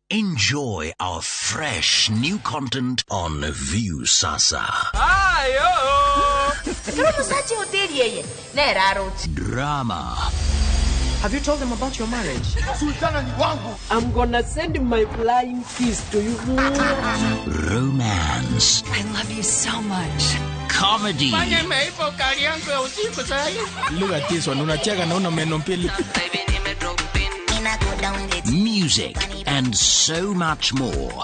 Enjoy our fresh new content on Viusasa. Drama. Have you told them about your marriage? I'm gonna send my flying kiss to you. Romance. I love you so much. Comedy. Look at this one. Unacheka na una meno mbili. Music and so much more.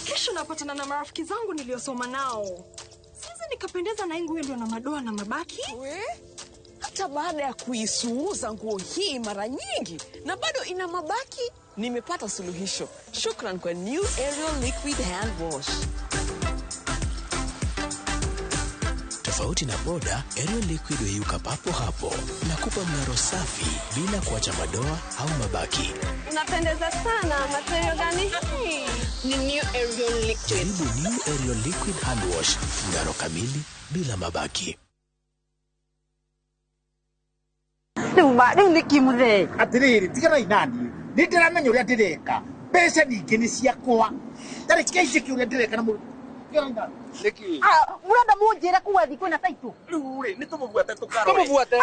Kesho napatana na marafiki zangu niliosoma nao. Sasa nikapendeza na nguo ndio na madoa na mabaki. We? Hata baada ya kuisuuza nguo hii mara nyingi na bado ina mabaki, nimepata suluhisho. Shukran kwa New Ariel Liquid Hand Wash. Tofauti na boda, Ariel Liquid huyeyuka papo hapo na kupa mng'aro safi bila kuacha madoa au mabaki. Unapendeza sana, material gani hii? Ni New Ariel Liquid. Jaribu New Ariel Liquid Hand Wash, mng'aro kamili bila mabaki. Rĩu nĩkĩ mũthee? Atĩrĩrĩ, tiganai naniĩ. Nĩ ndĩramenya ũrĩa ndĩreka. Mbeca ningĩ nĩ ciakwa. Tarĩ njĩke ũrĩa ndĩreka na mũndũ. Tiganai naniĩ. Nĩkĩ? Mũrenda mũnjĩre kuga thiĩ kwĩna taitũ? Rĩu rĩ, nĩ tũmũbuate tũkarore. Tũmũbuate.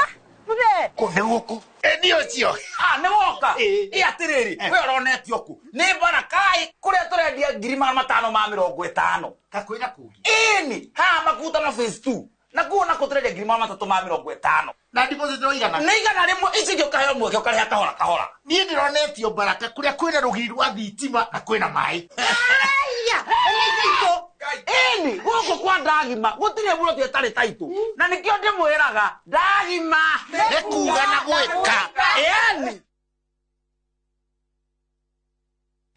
Mũthee. Kũ nĩ gũkũ? Ĩ nĩ ũcio. Nĩ woka. Ĩ atĩrĩrĩ, we ũronetio kũ? Nĩ Barakai kũrĩa tũrendia 550,000. Kakwĩra kũngĩ. Ĩni, haha Makutano phase 2. Na kuo nako tũrendia 350,000. Na deposit no igana. Nĩ 100, ici ingĩ ũkaheo mweke ũkarĩha kahora kahora. Niĩ ndĩronetio Baraka kũrĩa kwĩna rũgiri rwa thitima na kwĩna maĩ. Aya, nĩ taitũ. Ĩni, gũkũ kwa Ndagima gũtirĩ mũndũ ĩtarĩ taitũ. Na nĩkĩo ndĩmwĩraga Ndagima nĩ kuga na gwĩka. Ĩni.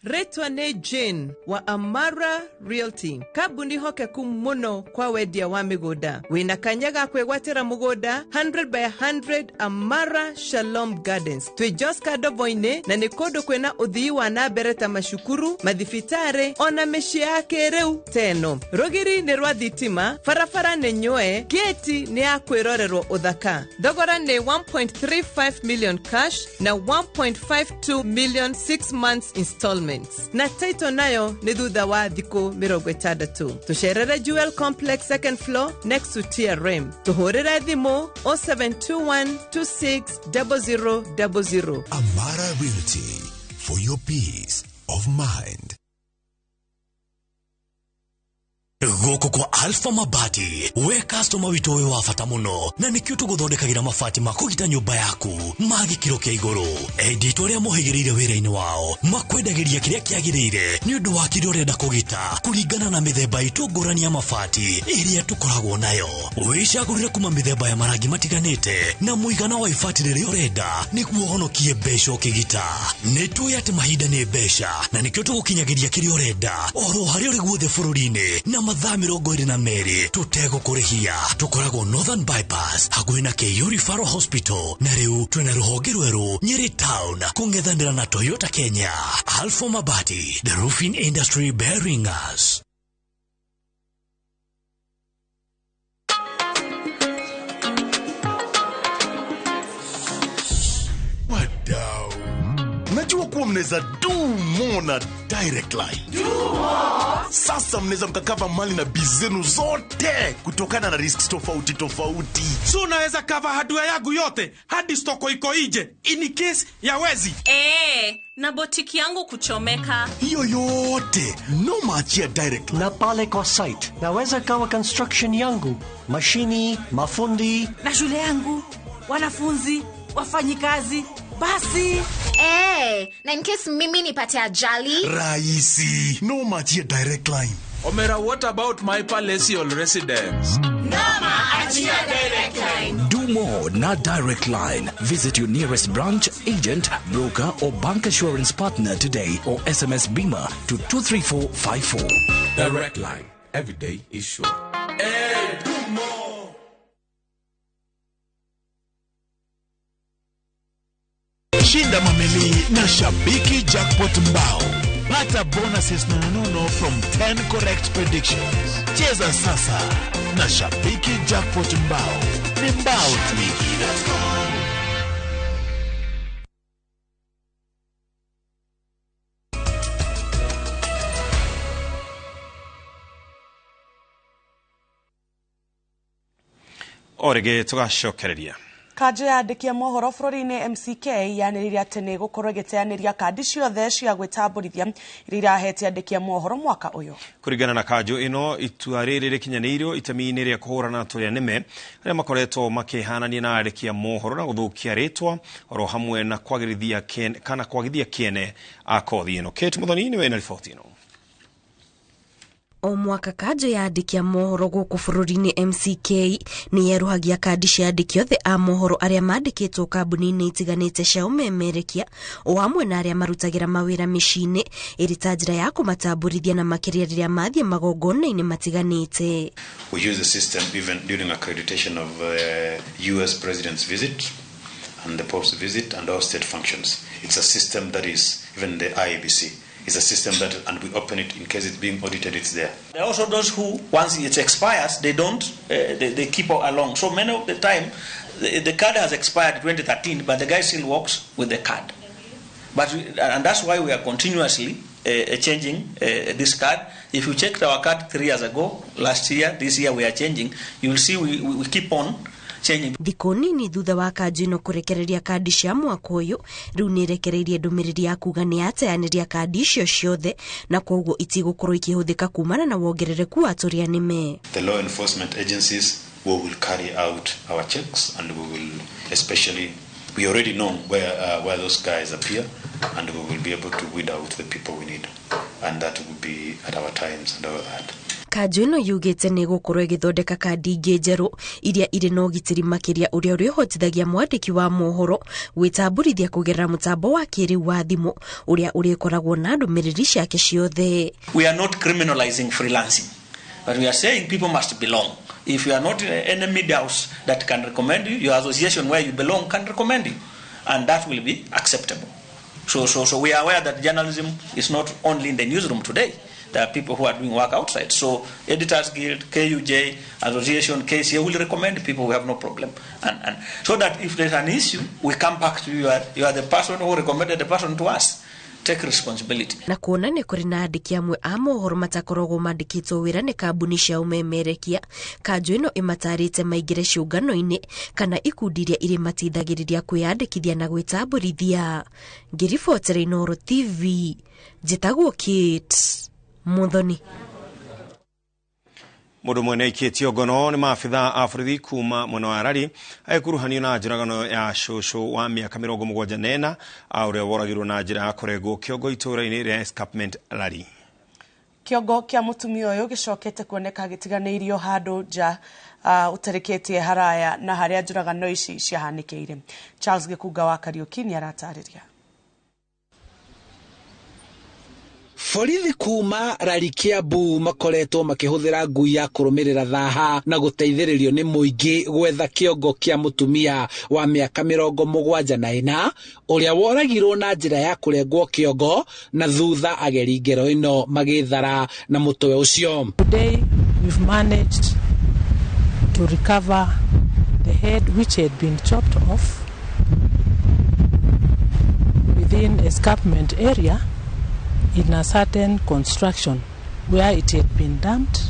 Retwa nĩ Jane wa Amara Realty, kambuni hokeku mũno kwa wendia wa mĩgũnda. Wĩna kanya ga kwĩgwatĩra mũgũnda 100 by 100 Amara Shalom Gardens. Twĩ Joska Ndobo-inĩ na nĩ kũndũ kwĩna ũthii wa na mbere ta macukuru, mathibitarĩ ona mĩciĩ ya kĩrĩu teno. Rũgiri nĩ rwa thitima, barabara nĩ nyoe, gĩti nĩ ya kwĩrorerwo ũthaka. Thogora nĩ 1.35 million cash na 1.52 million 6 months installment. Na title nayo nĩ thutha wa thikũ 60. Tũcerere Jewel Complex second floor next to TRM. Tũhũrĩre thimũ 0721 260000. Amara Realty, for your peace of mind. Gũkũ kwa Alpha Mabati, we customer witũ wĩ wa bata mũno, na nĩkĩo tũgũthondekagĩra mabati ma kũgita nyũmba yaku ma gĩkĩro kĩa igũrũ. Endi arĩa mohĩgĩrĩire wĩra-inĩ wao makwendagĩria kĩrĩa kĩagĩrĩire nĩ ũndũ wa kĩrĩa ũrenda kũgita kũringana na mĩthemba itũ ngũrani ya mabati ĩrĩa tũkoragwo nayo. Wĩcagũrĩre kuma mĩthemba ya marangi matiganĩte na mũigana wa ibati rĩrĩa ũrenda nĩguo ũhonokie mbeca ũkĩgita. Nĩ tũĩ atĩ mahinda nĩ mbeca na nĩkĩo tũgũkinyagĩria kĩrĩa ũrenda oro harĩa ũrĩ guothe bũrũri-inĩ na mathaa 22 tũtegũkũrĩhia. Tũkoragwo Northern Bypass hakuhĩ na KU Referral Hospital, na rĩu twĩna rũhonge rwerũ Nyeri Town kũng'ethanĩra na Toyota Kenya. Alpha Mabati, the roofing industry bearing us. Wadau, najua kuwa mnaweza do more na Direct Line. Do more. Sasa mnaweza mkakava mali na bizenu zote kutokana na risks tofauti tofauti. So unaweza cover hardware yangu yote hadi stoko iko nje in case ya wezi. Na botiki yangu kuchomeka. Hiyo yote no maachia Direct Line. Na pale kwa site naweza kawa construction yangu, mashini, mafundi na shule yangu, wanafunzi, wafanyikazi. Basi. Na in case mimi nipate ajali. Raisi, no maachia Direct Line. Omera, what about my palatial residence? Noma achia Direct Line. Do more na Direct Line. Visit your nearest branch, agent, broker or bank assurance partner today or SMS BIMA to 23454. Direct Line. Every day is sure. Hey, do more. Shinda mamili na Shabiki Jackpot Mbao. Pata bonuses nonono from 10 correct predictions. Cheza sasa. Na Shabiki Jackpot mbao ni mbao tu. O rĩngĩ tũgacokereria. Kanjũ ya andĩki a mohoro bũrũri-inĩ MCK yanĩrĩire atĩ nĩ ĩgũkorwo ĩgĩteanĩria kandi ciothe cia gwĩtambũrithia iria irahete andĩki a mohoro mwaka ũyũ. Kũringana na kanjũ ĩno, itua rĩrĩ rĩkinyanĩirio itemi-inĩ rĩa kũhũrana na tũrĩa nĩme arĩa makoretwo makĩhanania na andĩki a mohoro na gũthũkia rĩtwa oro hamwe na kwagĩrithia kana kwagithia kĩene a kothi ĩno. Kate Muthoni nĩwe na riboti ĩno. O mwaka kanjũ ya andĩki a mohoro gũkũ bũrũri-inĩ MCK nĩ yerũhagia kandi cia andĩki othe a mohoro arĩa mandĩkĩtwo kambuni-inĩ itiganĩte cia ũmemerekia o hamwe na arĩa marutagĩra mawĩra mĩciĩ-inĩ ĩrĩ ta njĩra ya kũmatambũrithia na makĩria rĩrĩa mathiĩ magongona-inĩ matiganĩte. We use the system even during accreditation of US president's visit and the Pope's visit and all state functions. It's a system that is even the IEBC. It's a system that, and we open it in case it's being audited, it's there. There are also those who, once it expires, they don't, they keep along. So many of the time, the card has expired 2013, but the guy still works with the card. And that's why we are continuously changing this card. If you checked our card 3 years ago, last year, this year we are changing, you will see we keep on changing. Thikũ nini thutha wa kanjũ ĩno kũrekereria kandi cia mwaka ũyũ, rĩu nĩ ĩrekereirie ndũmĩrĩri ya kuga nĩ yateanĩria kandi icio ciothe na koguo itigũkorwo ikĩhũthĩka kumana na wongerereku wa tũrĩa nĩme. The law enforcement agencies, we will carry out our checks and we will especially, we already know where those guys appear, and we will be able to weed out the people we need, and that will be at our times and all that. Kanjũ ĩno yugĩte nĩ ĩgũkorwo ĩgĩthondeka kandi ingĩ njerũ iria irĩ na ũgitĩri makĩria ũrĩa ũrĩhotithagia mwandĩki wa mohoro gwĩtambũrithia kũgerera mũtambo wa kĩrĩu wa thimũ ũrĩa ũrĩkoragwo na ndũmĩrĩri ciake ciothe. We are not criminalizing freelancing, but we are saying people must belong. If you are not in any media house that can recommend you, your association where you belong can recommend you, and that will be acceptable. So we are aware that journalism is not only in the newsroom today. There are people who are doing work outside. So Editors Guild, KUJ, Association, KCA will recommend people who have no problem. And so that if there's an issue, we come back to you. You are the person who recommended the person to us. Take responsibility. Na kuona nĩ kũrĩ na andĩki amwe a mohoro matakoragwo mandĩkĩtwo wĩra nĩ kambuni cia ũmemerekia, kanjũ ĩno ĩmatarĩte maingĩre ciũngano-inĩ kana ikundi iria irĩ mateithagĩrĩria kwĩyandĩkithia na gwĩtambũrithia. Ngĩribotera Inooro TV, njĩtagwo Kate Muthoni. Mũndũ mwene aikĩtio ngono nĩ maabitha a borithi kuma mwena wa Rari agĩkuruhanio na njũragano ya cũcũ wa mĩaka 74 ũrĩa woragirwo na njĩra ya kũrengwo kĩongo itũũra-inĩ rĩa Escarpment Rari. Kĩongo kĩa mũtumia ũyũ gĩcokete kuoneka gĩtiganĩirio handũ nja ũtarĩkĩtie haraya na harĩa njũragano ici ciahanĩkĩire. Charles Gĩkunga wa Kariũki nĩ aratarĩria. Borithi kuma Rari Kiambu makoretwo makĩhũthĩra ngui ya kũrũmĩrĩra thaha na gũteithĩrĩrio nĩ mũingĩ gwetha kĩongo kĩa mũtumia wa mĩaka 74 ũrĩa woragirwo na njĩra ya kũrengwo kĩongo na thutha ageri ngero ĩno magĩthara na mũtwe ũcio. Today we've managed to recover the head which had been chopped off within escarpment area in a certain construction where it had been dumped.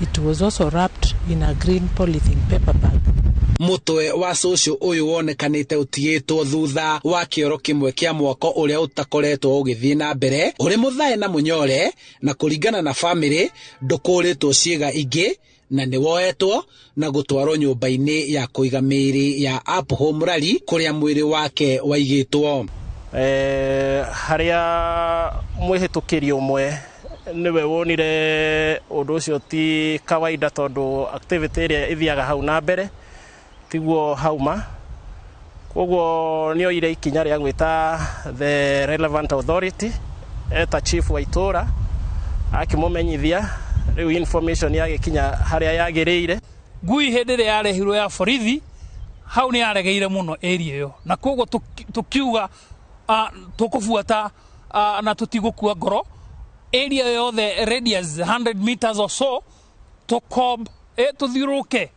It was also wrapped in a green polythene paper bag. Mũtwe wa cũcũ ũyũ wonekanĩte ũtigĩtwo thutha wa kĩoro kĩmwe kĩa mwako ũrĩa ũtakoretwo ũgĩthiĩ na mbere ũrĩ mũthae na mũnyore, na kũringana na bamĩrĩ ndũkũrĩtwo ciĩga ingĩ na nĩ woetwo na gũtwarwo nyũmba-inĩ ya kũiga mĩĩrĩ ya Up Home Rari kũrĩa mwĩrĩ wake waigĩtwo. Harĩa mwĩhĩtũkĩri ũmwe nĩwe wonire ũndũ ũcio ti kawaida tondũ activity ĩrĩa ĩthiaga hau na mbere tiguo hauma, koguo nĩ oire ikinya rĩa gwĩta the relevant authority eta chief wa itũra akĩmũmenyithia rĩu information yagĩkinya harĩa yagĩrĩire. Ngui hĩndĩ ĩrĩa yarehirwo ya borithi hau nĩ yaregeire mũno area ĩyo, na koguo tũkiuga tũkũbuata na tũtigũkua ngoro. Area yothe radius 100 meters or so tũkomb tũthiũrũrũke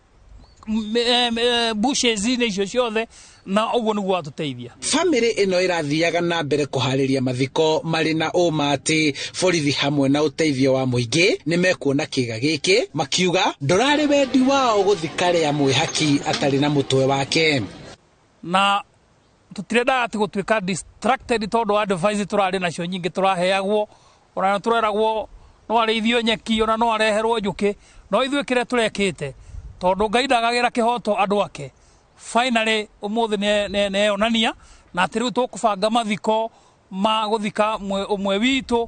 bushes-inĩ icio ciothe, na ũguo nĩguo watũteithia. Famĩlĩ ĩno ĩrathiaga na mbere kũharĩria mathiko marĩ na ũma atĩ borithi hamwe na ũteithio wa mũingĩ nĩ mekuona kĩga gĩkĩ, makiuga ndũrarĩ wendi wao gũthika rĩa mwĩhaki atarĩ na mũtwe wake. Na tũtirendaga atĩ gũtuĩka distracted tondũ wa advice tũrarĩ nacio nyingĩ tũraheagwo, ona tũreragwo no arĩithio nyeki, ona no areherwo njũkĩ, no ithuĩ kĩrĩa tũrekĩte tondũ Ngai ndagagĩra kĩhoto andũ ake. Finally ũmũthĩ nĩeyonania na atĩ rĩu tũkũbanga mathiko ma gũthika ũmwe witũ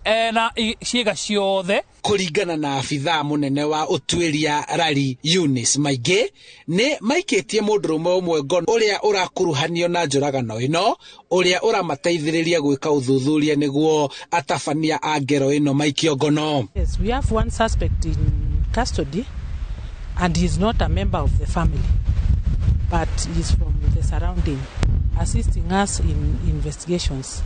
ena ciĩga ciothe. Kũringana na abithaa mũnene wa ũtuĩria Rari Eunice Maingĩ, nĩ maikĩtie mũndũrũme ũmwe ngono ũrĩa ũrakuruhanio na njũragano ĩno, ũrĩa ũramateithĩrĩria gwĩka ũthuthuria nĩguo atabania a ngero ĩno maikio ngono. Yes, we have one suspect in custody and he is not a member of the family, but he is from the surrounding, assisting us in investigations.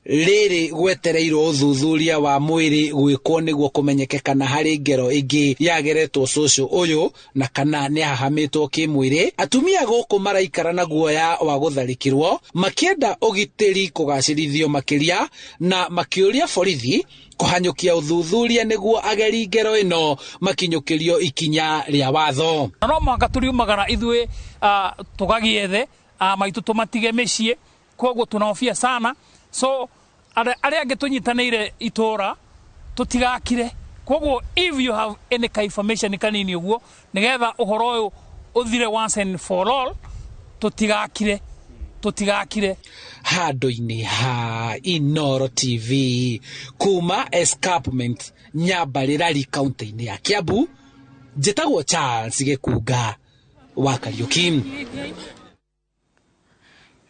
Rĩrĩ gwetereirwo ũthuthuria wa mwĩrĩ gwĩkwo nĩguo kũmenyeke kana harĩ ngero ĩngĩ yageretwo cũcũ ũyũ na kana nĩahahamĩtwo kĩmwĩrĩ. Atumia gũkũ maraikara na guoya wa gũtharĩkĩrwo, makĩenda ũgitĩri kũgacĩrithio makĩria na makĩũria borithi kũhanyũkia ũthuthuria nĩguo ageri ngero ĩno makinyũkĩrio ikinya rĩa watho. Na no mũhaka tũriumagara ithuĩ tũgagĩethe maitũ tũmatige mĩciĩ, koguo tunahofia sana. So arĩa angĩ tũnyitanĩire itũra tũtigakire, koguo if you have any information kanini ũguo nĩgetha ũhoro ũyũ ũthire once and for all, tũtigakire. Handũ-inĩ ha Inooro TV kuma Escarpment Nyambarĩrari kaunti-inĩ ya Kiambu, njĩtagwo Charles Gĩkunga wa Kariuki.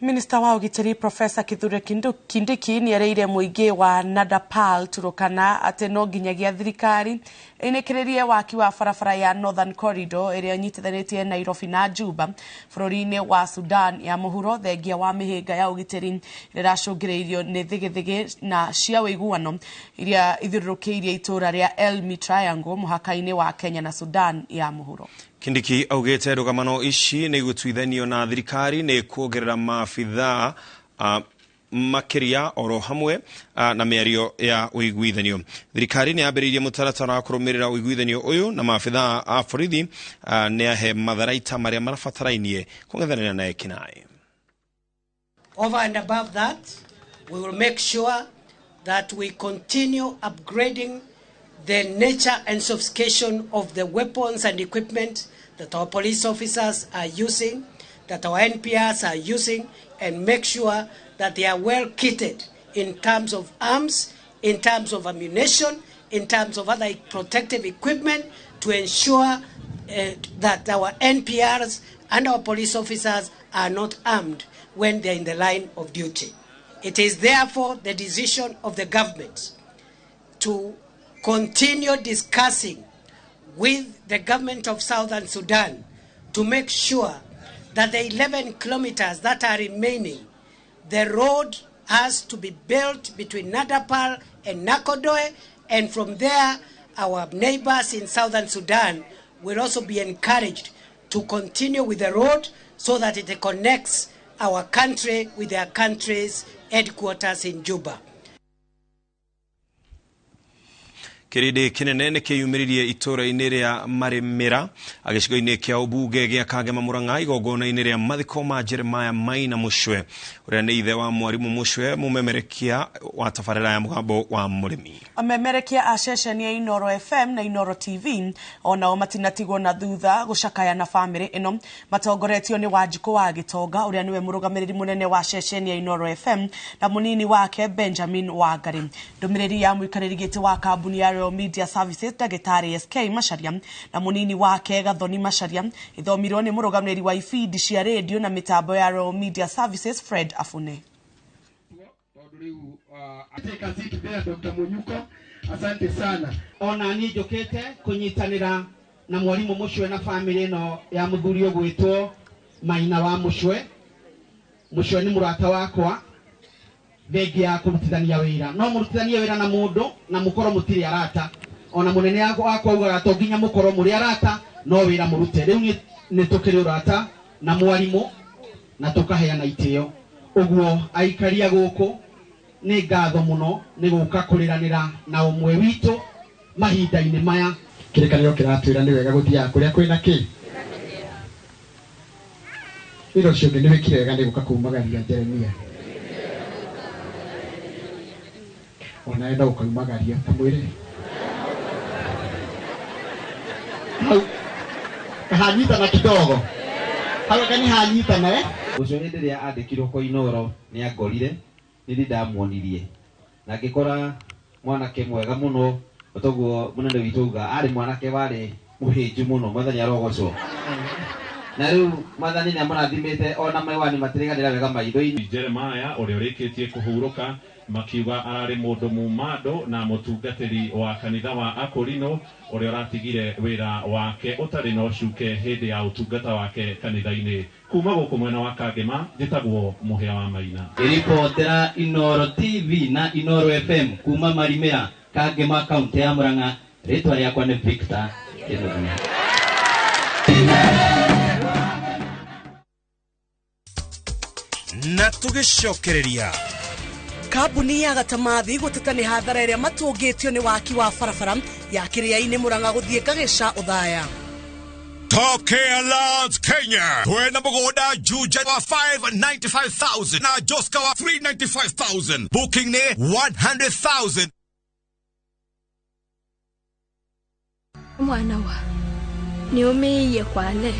Minista wa ũgitĩri Professor Kithure Kindiki nĩerĩire mũingĩ wa Nadapal Turukana atĩ no nginyagia thirikari ĩnĩkĩrĩrie waki wa barabara ya Northern Corridor ĩrĩa ĩnyitithanĩtie Nairobi na Juba bũrũri-inĩ wa Sudan ya mũhuro, thengia wa mĩhĩnga ya ũgitĩri ĩrĩa ĩracũngĩrĩirio nĩ thigithigi na cia ũiguano iria ithiũrũrũkĩirie itũũra rĩa Elmi Triangle mũhaka-inĩ wa Kenya na Sudan ya mũhuro. Kindiki augĩte ndũgamano ici nĩ igũtuithanio na thirikari nĩ kuongerera maabithaa makĩria oro hamwe na mĩario ya ũiguithanio. Thirikari nĩ yambĩrĩirie mũtaratara wa kũrũmĩrĩra ũiguithanio ũyũ na maabithaa a borithi nĩ ahe matharaita marĩa marabatarainie kũng'ethanĩra na ekinaĩ. Over and above that, we will make sure that we continue upgrading the nature and sophistication of the weapons and equipment that our police officers are using, that our NPRs are using, and make sure that they are well kitted in terms of arms, in terms of ammunition, in terms of other protective equipment to ensure that our NPRs and our police officers are not armed when they're in the line of duty. It is therefore the decision of the government to continue discussing with the government of Southern Sudan to make sure that the 11 kilometers that are remaining, the road has to be built between Nadapal and Nakodoe, and from there our neighbors in Southern Sudan will also be encouraged to continue with the road so that it connects our country with their country's headquarters in Juba. Kĩrĩndĩ kĩnene nĩ kĩyumĩririe itũũra-inĩ rĩa Marĩmĩra gĩcigo-inĩ kĩa ũmbunge gĩa Kangema Mũrang'a igongona-inĩ rĩa mathiko ma Jeremiah Maina Mũcwe ũrĩa nĩ ithe wa mwarimũ Mũcwe mũmemerekia wa tabarĩra ya mũgambo wa mũrĩmi. Amemerekia a ceceni ya Inooro FM na Inooro TV onao matinatigwo na thutha gũcakaya na bamĩrĩ ĩno matongoretio nĩ Wanjikũ wa Gĩtonga ũrĩa nĩwe mũrũgamĩrĩri mũnene wa ceceni ya Inooro FM na mũnini wake Benjamin Wangari. Ndũmĩrĩri ya mũikarĩri gĩtĩ wa kambuni ya Media Services Ndagĩtarĩ SK Macharia na mũnini wake Gathoni Macharia ithomirwo nĩ mũrũgamĩrĩri wa ibindi cia radio na mĩtambo ya Royal Media Services Fred Afune. Asante sana. Ona niĩ njũkĩte kũnyitanĩra na mwarimũ Mũcwe na bamĩrĩ ĩno ya mũthuri ũgwĩtwo Maina wa Mũcwe. Mũcwe nĩ mũrata wakwa, thengia ya kũrutithania wĩra. No mũrutithanie wĩra na mũndũ na mũkorwo mũtirĩ arata. Ona munene akwa augaga to nginya mukorwo muri arata no wira murute. Riu ni tukiri urata na mwarimu na tukaheana itio. Uguo aikaria guku ni ngatho muno ni guka kuriranira na umwe witu mahinda-ini maya. Kirikaniro kiratwira ni wega guthiaga kuria kwina ki wira ucio ungi ni wikire wega ni guka kumagaria Jeremia onawe no ukaumagaria ta mwire hau kahanyitana kidogo hau kani hanyitana ucio hindi ria andikirwo kwa Inoro ni angorire ni ndamuonirie na ngikora mwanake mwega muno otoguo munene witu uga ari mwanake wari muhinju muno mwathani arogocwo na riu mwathani ni amurathimite ona maiwani matiriganira wega maitho-ini. Jeremiah uria urikitie kuhuruka makiuga arari mundu mumando na mutungatiri wa kanitha wa Akorino uria uratigire wira wake utari na ucuke hindi ya utungata wake kanitha-ini. Kuma guku mwena wa Kangema njitagwo Muhia wa Maina. Iripotera Inoro TV na Inoro FM kuma Marimira Kangema kaunti ya Murang'a. Ritwa riakwa ni Victor Kinuthia. Na tugicokereria kambuni ya Gatamathi guteta ni hathara iria matungitio ni waki wa barabara ya Kiriaini Murang'a guthie Kagica Uthaya. Tokea Lands Kenya twena mugunda Juja wa 595,000 na Joska wa 395,000 booking ni 100,000. Mwana wa niumiie kwale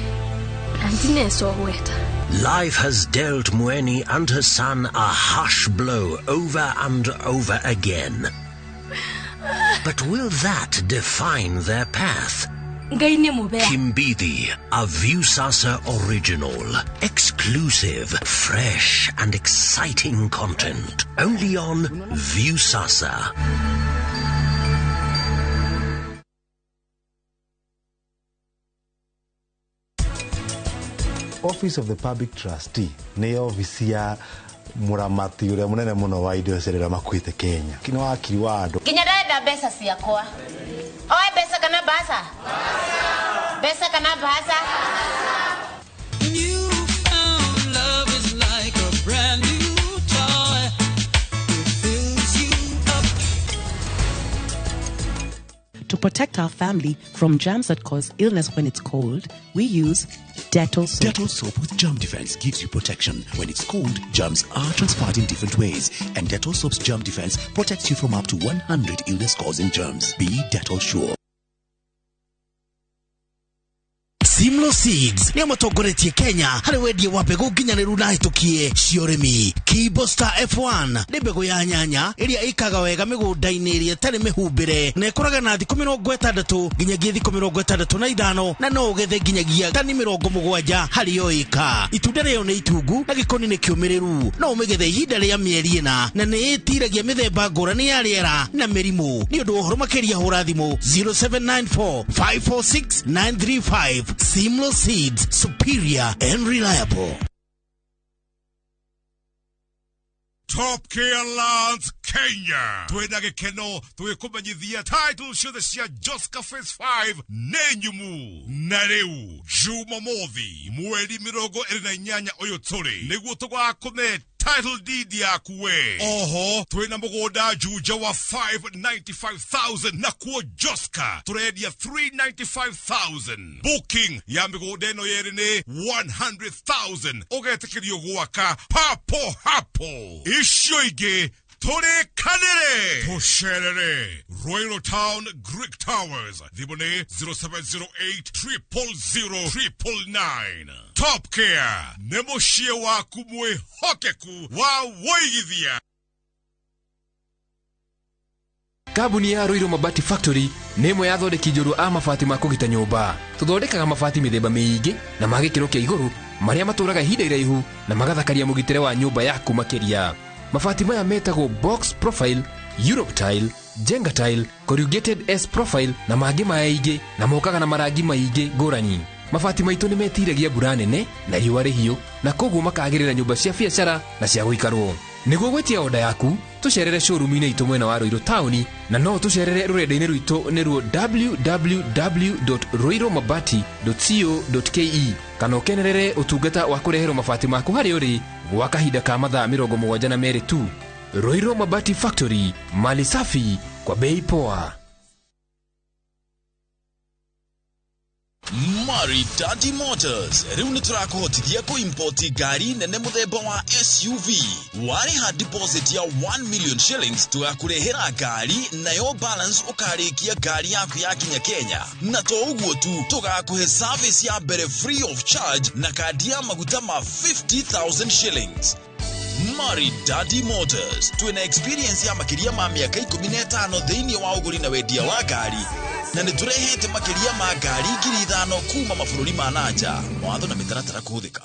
na ndinesogweta. Life has dealt Mueni and her son a harsh blow over and over again. But will that define their path? Kimbithi, a Viusasa original. Exclusive, fresh and exciting content. Only on Viusasa. Office of the Public Trustee ni ofisi ya muramati uria munene muno wa indo cia makuite Kenya. Kino wakiri wa andu. Nginya ndenda mbeca ciakwa. Oe mbeca kana mbaca? Mbeca kana mbaca? New found love is like a brand new toy. It fills you up. To protect our family from germs that cause illness when it's cold, we use Dettol soap. Dettol soap with germ defense gives you protection. When it's cold, germs are transferred in different ways, and Dettol soap's germ defense protects you from up to 100 illness-causing germs. Be Dettol sure. Simlo Seeds nĩ matongoretie Kenya harĩ wendia wa mbegũ nginyanĩru na hĩtũkie cia ũrĩmi. Kibosta F1 nĩ mbegũ ya nyanya ĩrĩa ĩkaga wega mĩgũnda-inĩ ĩrĩa ĩtarĩ mĩhumbĩre na ĩkũraga na thikũ 60 nginyagia thikũ 65 na no ũgethe nginyagia tani 70 harĩ o ĩka. Itunda rĩayo nĩ itungu na gĩkoni nĩ kĩũmĩrĩru. No ũmĩgethe ihinda rĩa mĩeri 4 na nĩ ĩtiragia mĩthemba ngũrani ya rĩera na mĩrimũ. Nĩ ũndũ wa ũhoro makĩria hũra thimũ 0794 546 935. Simlo Seeds, superior and reliable. Top Care Lands Kenya twina gikeno twikumenyithia title ciothe cia Joska Phase 5 nĩ nyumu. Na riu Jumamothi mweri 28 uyu turi niguo tugakune title deed yaku we. Oho twina mugunda Juja wa 595,000 na kuo Joska turendia 395,000. Booking ya migunda ino yeri ni 100,000 ugetikirio gwaka papo hapo. Icio ingi turikanire tucerere Royal Town Greek Towers. Thimũ nĩ 0708 000 999. Top Care nĩ mũciĩ waku mwĩhokeku wa wũigithia. Kambuni ya Ruiru Mabati Factory nĩ ĩmwe ya athondeki njorua a mabati ma kũgita nyũmba. Tũthondekaga mabati mĩthemba mĩingĩ na ma gĩkĩro kĩa igũrũ marĩa matũraga ihinda iraihu na magathakaria mũgitĩre wa nyũmba yaku makĩria. Mabati maya metagwo box profile, Europe tile, Jenga tile, corrugated S profile na mangĩ maingĩ na mokaga na marangi maingĩ ngũrani. Mabati maitũ nĩ metiragia mbura nene na riũa rĩhiũ na koguo makagĩrĩra nyũmba cia biacara na cia gũikarwo. Nĩguo gwĩtia oda yaku tũcerere showroom-inĩ itũ mwena wa Ruiru taũni na no tũcerere rũrenda-inĩ rwitũ nĩruo www.ruirumabati.co.ke kana ũkenerere ũtungata wa kũreherwo mabati maku harĩa ũrĩ gwa kahinda ka mathaa 72 tu. Ruiru Mabati Factory, mali safi kwa bei poa. Maridadi Motors rĩu nĩ tũrakũhotithia kũimpoti ngari nene mũthemba wa SUV. Warĩha deposit ya 1 million shillings tũgakũrehera ngari nayo balance ũkarĩkia ngari yaku yakinya Kenya. Na to ũguo tu, tũgakũhe service ya mbere free of charge na kandi ya maguta ma 50,000 shillings. Maridadi Motors twĩna experience ya makĩria ma mĩaka 15 thĩinĩ wa ũgũri na wendia wa ngari na nĩ tũrehete makĩria ma ngari 5,000 kuma mabũrũri ma nanja. Mawatho na mĩtaratara kũhũthĩka.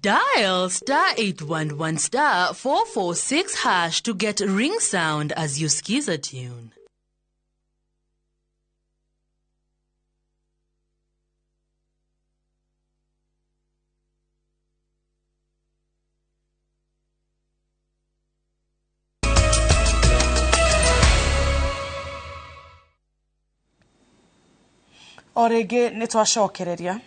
Dial star 811 star 446 hash to get ring sound as you skiza tune. O rĩngĩ nĩ twacokereria.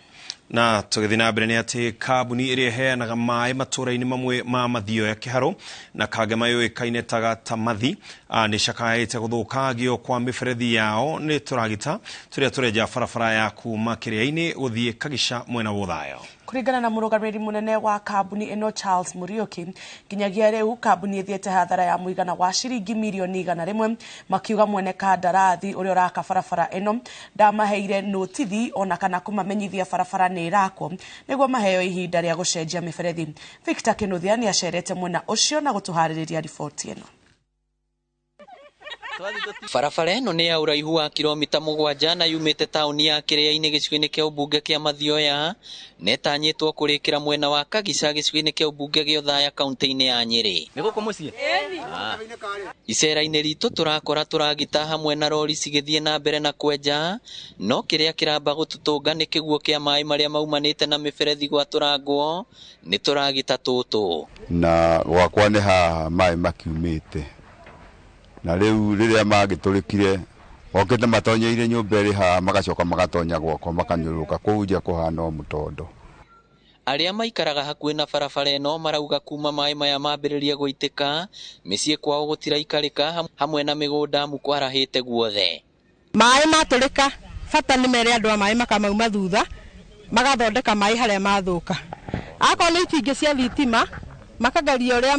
Na tũgĩthiĩ na mbere nĩ atĩ kambuni ĩrĩa ĩheanaga maĩ matũũra-inĩ mamwe ma Mathioya Kĩharũ na Kangema yũĩkaine ta Gatamathi nĩ cakaĩte gũthũkangio kwa mĩberethi yao nĩ tũragita tũrĩa tũrenja barabara ya kuma Kĩrĩa-inĩ gũthiĩ Kagica mwena wa Othaya. Kũringana na mũrũgamĩrĩri mũnene wa kambuni ĩno Charles Muriuki, nginyagia rĩu kambuni ĩthiĩte hathara ya mũigana wa ciringi mirioni 100, makiuga mwene kandarathi ũrĩa ũraka barabara ĩno ndamaheire notithi ona kana kũmamenyithia barabara nĩ ĩrakwo nĩguo maheo ihinda rĩa gũcenjia mĩberethi. Victor Kinuthia nĩ acerete mwena ũcio na gũtũharĩrĩria riboti ĩno. Barabara ĩno nĩ ya ũraihu wa kilomita 7 na yumĩte taũni ya Kĩrĩa-inĩ gĩcigo-inĩ kĩa ũmbunge kĩa Mathioya na ĩtanyĩtwo kũrĩkĩra mwena wa Kagica gĩcigo-inĩ kĩa ũmbunge gĩa Othaya kaunti-inĩ ya Nyĩrĩ. Nĩ gũkũ mũciĩ? Icera-inĩ ritũ tũrakora tũragita hamwe na rori cigĩthiĩ na mbere na kwenja, no kĩrĩa kĩramba gũtũtũnga nĩ kĩguo kĩa maĩ marĩa maumanĩte na mĩberethi gwatũrangwo nĩ tũragita tũtũ. Na gwakwa nĩ haha maĩ makiumĩte na rĩu rĩrĩa mangĩtũrĩkire okĩte matonyeire nyũmba ĩrĩ haha magacoka magatonya gwakwa makanyũrũka kũu nja kũhana o mũtondo. Arĩa maikaraga hakuhĩ na barabara ĩno marauga kuma maĩ maya mambĩrĩria gũitĩka mĩciĩ kwao gũtiraikarĩka hamwe na mĩgũnda amu kwarahĩte guothe. Maĩ matũrĩka bata nĩ mere andũ a maĩ makamauma thutha magathondeka maĩ harĩa mathũka. Akorwo nĩ itingĩ cia thitima makageria ũrĩa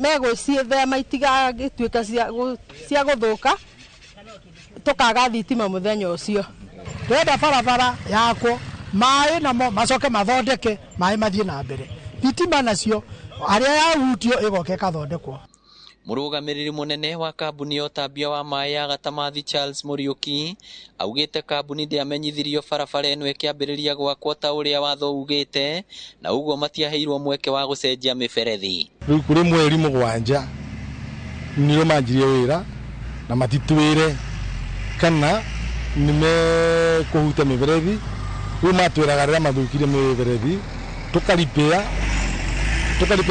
megũciĩthema itigagĩtuĩka cia gũthũka tũkaga thitima mũthenya ũcio. Twenda barabara yakwo maĩ namo macoke mathondeke maĩ mathiĩ na mbere, thitima nacio harĩa yahutio ĩgoka ĩkathondekwo. Mũrũgamĩrĩri mũnene wa kambuni ya ũtambia wa maĩ ya Gatamathi Charles Muriuki augĩte kambuni ndĩamenyithirio barabara ĩno ĩkĩambĩrĩria gwakwo ta ũrĩa watho ugĩte na ũguo matiaheirwo mweke wa gũcenjia mĩberethi. Rĩu kũrĩ mweri 7 nĩrĩo manjirie wĩra na matitwĩre kana nĩmekũhuta mĩberethi. Rĩu matwĩraga rĩrĩa mathũkirie mĩberethi tũkaripĩa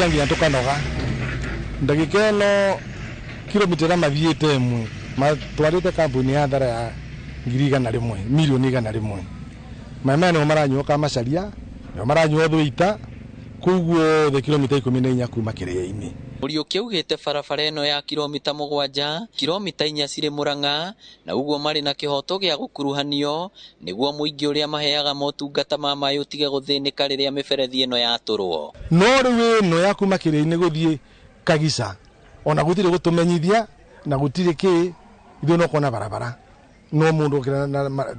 nginya tũkanoga. Ndagĩka ĩno kilomita ĩrĩa mathiĩte ĩmwe matwarĩte kambuni ya thara ya 100,000 milioni 100. Maĩ maya nĩmo maranyuo Kamacharia, nĩmo maranyuo Thũita, kũu guothe kilomita 14 kuma Kĩrĩa-inĩ. Muriuki augĩte barabara ĩno ya kilomita 7 kilomita 4 cirĩ Murang'a na ũguo marĩ na kĩhoto gĩa gũkuruhanio nĩguo mũingĩ ũrĩa maheaga motungata ma maĩ ũtige gũthĩnĩka rĩrĩa mĩberethi ĩno yatũrwo. No rĩu ĩno ya kuma Kĩrĩa-inĩ gũthiĩ Kagica ona gũtirĩ gũtũmenyithia na gũtirĩ kĩ ithuĩ no kuona barabara no mũndũ okĩra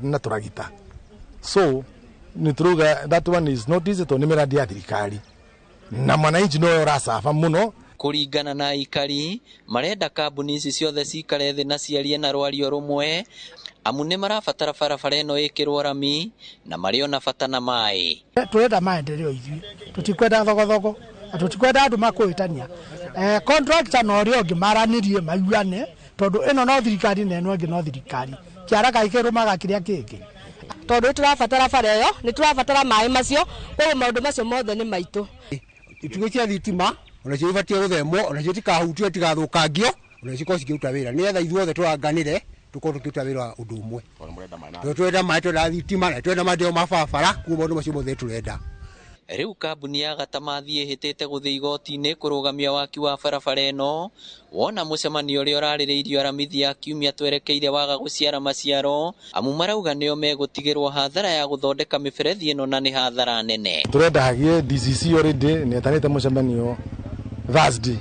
na tũragita. So nĩ tũrauga that one is not easy tondũ nĩ mĩrandi ya thirikari na mwananchi nowe ũracaba mũno. Kũringana na aikari marenda kambuni ici ciothe cikare thĩ na ciarie na rwario rũmwe amu nĩ marabatara barabara ĩno ĩkĩrwo rami na marĩ ona bata na maĩ. Tũrenda maendeleo ithuĩ, tũtikwenda thogothogo na tũtikwenda andũ makũhĩtania. Contractor na ũrĩa ũngĩ maranĩrie maiguane, tondũ ĩno no thirikari na ĩno ĩngĩ no thirikari, kĩara kaikĩrũmaga kĩrĩa kĩngĩ. Tondũ nĩ tũrabatara bara ĩyo, nĩ tũrabatara maĩ macio, koguo maũndũ macio mothe nĩ maitũ. Itugĩ cia thitima onacio ibatiĩ gũthemwo, onacio itikahutio, itigathũkangio, onacio cikorwo cikĩruta wĩra, nĩgetha ithuothe tũranganĩre tũkorwo tũkĩruta wĩra ũndũ ũmwe. Tondũ tũrenda maĩ, tũrenda thitima, na tũrenda maendeleo ma barabara, koguo maũndũ macio mothe tũrenda. Rĩu kambuni ya Gatamathi ĩhĩtĩte gũthiĩ igoti-inĩ kũrũgamia waki wa barabara ĩno, wona mũcemanio ũrĩa ũrarĩrĩirio Aramithi ya kiumia twerekeire waga gũciara maciaro, amu marauga nĩo megũtigĩrwo hathara ya gũthondeka mĩberethi ĩno na nĩ hathara nene. Turenda hagie DCC already nĩ etanĩte mũcemanio Thursday,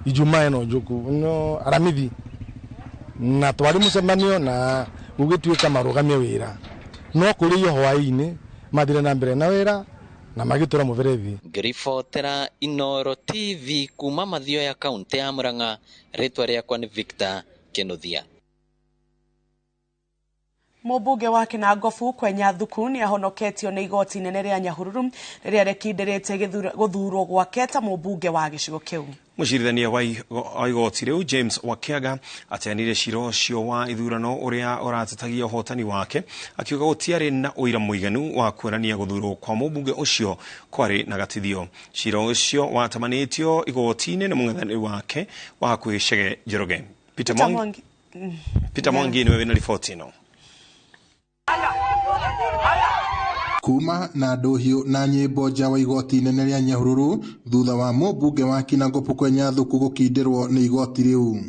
Ijumaa ĩno njũku no Aramithi, na twari mũcemanio na gũgĩtuĩka marũgamie wĩra, no kũrĩ iyo hwaĩ-inĩ mathire na mbere na wĩra na magĩtũra mũberethi. Ngĩribotera Inooro TV kuma Mathioya kaunti ya Murang'a, rĩtwa rĩakwa nĩ Victor Kinuthia. Mũmbunge wa Kinangofu Kwenya Thuku nĩ ahonoketio nĩ igoti inene rĩa Nyahururu rĩrĩa rĩkindĩrĩte gũthurwo gwake ta mũmbunge wa gĩcigo kĩu. Mũcirithania wa igoti rĩu James Wakiaga ateanire cira ũcio wa ithurano ũrĩa ũratetagia ũhotani wake, akiuga gũtiarĩ na ũira mũiganu wa kuonania gũthurwo kwa mũmbunge ũcio kwarĩ na gatithio. Cira ũcio watamanĩtio igoti-inĩ nĩ mũng'ethanĩri wake wa hakuhĩ Chege Njoroge. Peter Mwangi nĩwe wĩna riboti ĩno. Kuma na ndũhiũ na nyĩmbo nja wa igoti inene rĩa Nyahururu thutha wa mũmbunge wa Kinangofu Kwenya Thuku gũkindĩrwo nĩ igoti rĩu.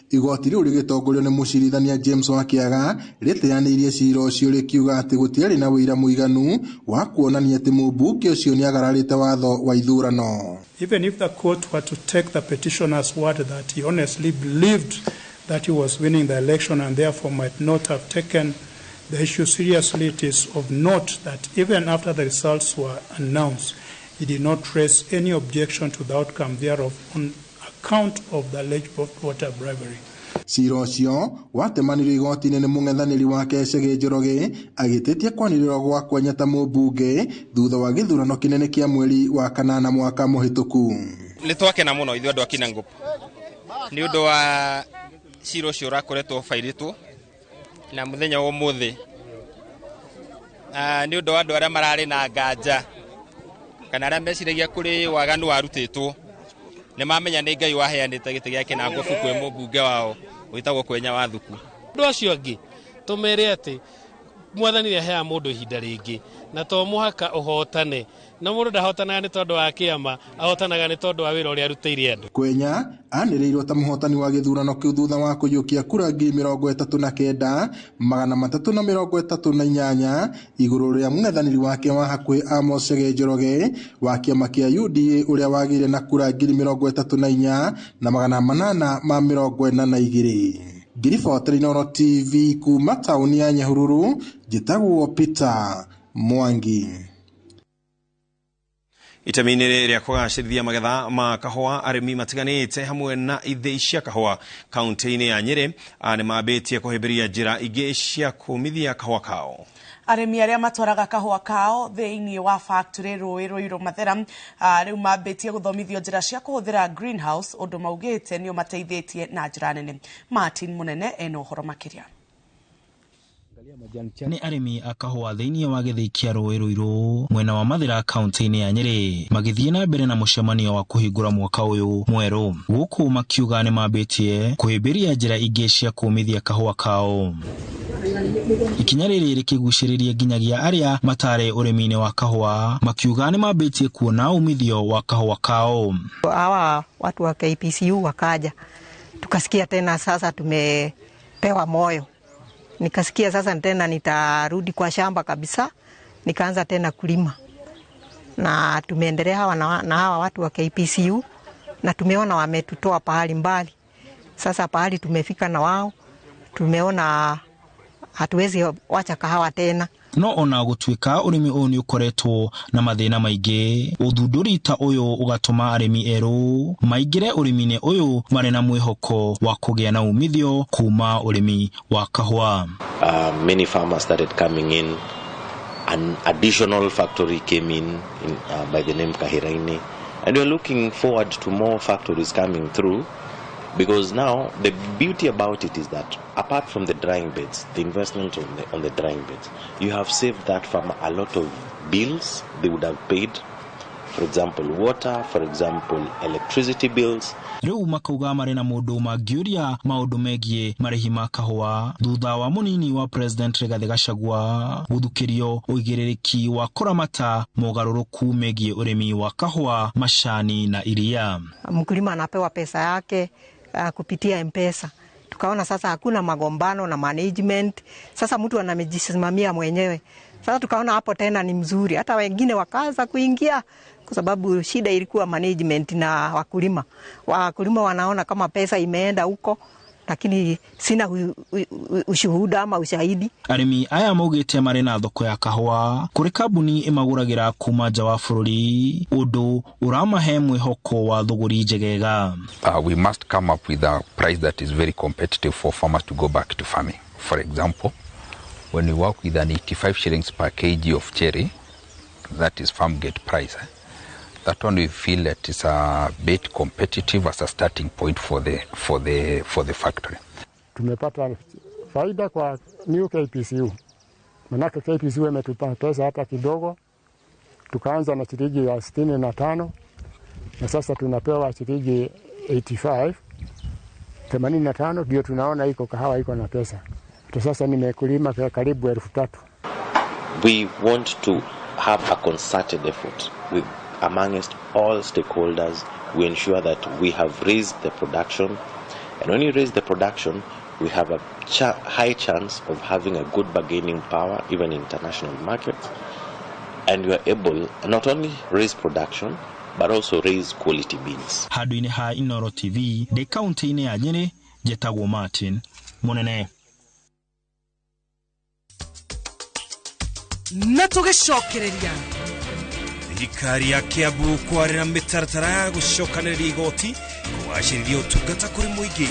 Igoti rĩu rĩgĩtongorio nĩ mũcirithania James Wakiaga rĩteanĩirie cira ũcio rĩkiuga atĩ gũtiarĩ na ũira mũiganu wa kuonania atĩ mũmbunge ũcio nĩagararĩte watho wa ithurano. Even if the court were to take the petitioner's word that he honestly believed that he was winning the election and therefore might not have taken the issue seriously, it is of note that even after the results were announced, he did not raise any objection to the outcome thereof on account of the alleged voter bribery. Cira ũcio watemanirio igoti-inĩ nĩ mũng'ethanĩri wake Chege Njoroge agĩtĩtia kwanĩrĩrwo gwa Kwenya ta mũmbunge thutha wa gĩthurano kĩnene kĩa mweri wa kanana mwaka mũhĩtũku. Nĩ twakena mũno ithuĩ andũ a Kinangofu nĩ ũndũ wa cira ũcio ũrakoretwo ũbairĩtwo na mũthenya wa ũmũthĩ, nĩ ũndũ wa andũ arĩa mararĩ na nganja kana arĩa meciragia kũrĩ waganu warutĩtwo, nĩ mamenya nĩ Ngai waheanĩte gĩtĩ gĩa Kinangofu kwĩ mũmbunge wao wĩtagwo Kwenya wa Thuku. Andũ acio angĩ tũmere atĩ mwathani nĩaheaga mũndũ ihinda rĩngĩ na to mũhaka ũhotane, na mũndũ ndahotanaga nĩ tondũ wa kĩama, ahotanaga nĩ tondũ wa wĩra ũrĩa arutĩire andũ. Kwenya anĩrĩirwo ta mũhotani wa gĩthurano kĩu thutha wa kũiyũkia kura 39,338 igũrũ rĩa mũng'ethanĩri wake wa hakuhĩ Amos Chege Njoroge wa kĩama kĩa UDA ũrĩa wagĩire na kura 34,842. Ngiribotera Inooro TV kuma taũni ya Nyahururu, njĩtagwo Peter Mwangi. Itemi-inĩ rĩa kũgacĩrithia magetha ma kahũa, arĩmi matiganĩte hamwe na ithĩi cia kahũa kaunti-inĩ ya Nyĩrĩ nĩ mambĩtie kũhĩmbĩria njĩra ingĩ cia kũmithia kahũa kao. Arĩmi arĩa matwaraga kahũa kao thĩinĩ wa factory rũĩ Rũirũ Mathera rĩu mambĩtie gũthomithio njĩra cia kũhũthĩra greenhouse, ũndũ maugĩte nĩ ũmateithĩtie na njĩra nene. Martin Mũnene ena ũhoro makĩria. Nĩ arĩmi a kahũa thĩinĩ wa gĩthĩi kĩa rũĩ Rũirũ mwena wa Mathĩra kaunti-inĩ ya Nyĩrĩ magĩthiĩ na mbere na mũcemanio wa kũhingũra mwaka ũyũ mwerũ, gũkũ makiuga nĩ mambĩtie kũhĩmbĩria njĩra ingĩ cia kũmithia kahũa kao. Ikinya rĩrĩ rĩkĩgucĩrĩria nginyagia arĩa matarĩ ũrĩmi-inĩ wa kahũa, makiuga nĩ mambĩtie kuona umithio wa kahũa kao. Hawa watu wa KPCU wakaja, tukasikia tena sasa tumepewa moyo. Nikasikia sasa tena nitarudi kwa shamba kabisa, nikaanza tena kulima. Na tumeendelea hawa na hawa watu wa KPCU na tumeona wametutoa pahali mbali. Sasa pahali tumefika na wao, tumeona hatuwezi wacha kahawa tena. No ona gũtuĩka ũrĩmi ũyũ nĩ ũkoretwo na mathĩna maingĩ, ũthundũri ta ũyũ ũgatũma arĩmi erũ maingĩre ũrĩmi-inĩ ũyũ marĩ na mwĩhoko wa kũgĩa na umithio kuma ũrĩmi wa kahũa. Many farmers started coming in. An additional factory came in by the name Kahiraini. And we're looking forward to more factories coming through, because now the beauty about it is that apart from the drying beds, the investment on the drying beds, you have saved that farmer a lot of bills they would have paid. For example, water, for example, electricity bills. Riu makauga marĩ na mũndũ mangĩũria maũndũ megiĩ marĩhi ma kahũa thutha wa mũnini wa President Rigathĩ Gachagua gũthukĩrio ũigĩrĩrĩki wa kũramata mogarũrũku megiĩ ũrĩmi wa kahũa, macani na iria. Mkulima anapewa pesa yake kupitia M-Pesa. Tukaona sasa hakuna magombano na management. Sasa mtu anajisimamia mwenyewe. Sasa tukaona hapo tena ni mzuri. Hata wengine wakaanza kuingia kwa sababu shida ilikuwa management na wakulima. Wakulima wanaona kama pesa imeenda huko, lakini sina ushuhuda ama ushahidi. Arĩmi aya maugĩte marĩ na thoko ya kahũa kũrĩ kambuni ĩmagũragĩra kuma nja wa bũrũri, ũndũ ũramahe mwĩhoko wa thũgũri njegega. We must come up with a price that is very competitive for farmers to go back to farming. For example, when we work with an 85 shillings per kg of cherry, that is farm gate price. That one we feel that is a bit competitive as a starting point for the factory. Tumepata faida kwa new KPCU. Manake KPCU imetupa pesa hata kidogo. Tukaanza na shilingi ya 65 na sasa tunapewa shilingi 85. 85 ndio tunaona iko kahawa iko na pesa. Sasa nimekulima karibu 3,000. We want to have a concerted effort with amongst all stakeholders. We ensure that we have raised the production, and when you raise the production, we have a high chance of having a good bargaining power even in international markets, and we are able not only raise production but also raise quality beans. Handũ-inĩ ha Inooro TV ndĩ kaunti-inĩ ya Nyĩrĩ, njetagwo Martin Mũnene. Na tũgĩcokereria thirikari ya Kiambu kwarĩra mĩtaratara ya gũcokanĩrĩria igoti kũgacĩrithia ũtungata kũrĩ mũingĩ.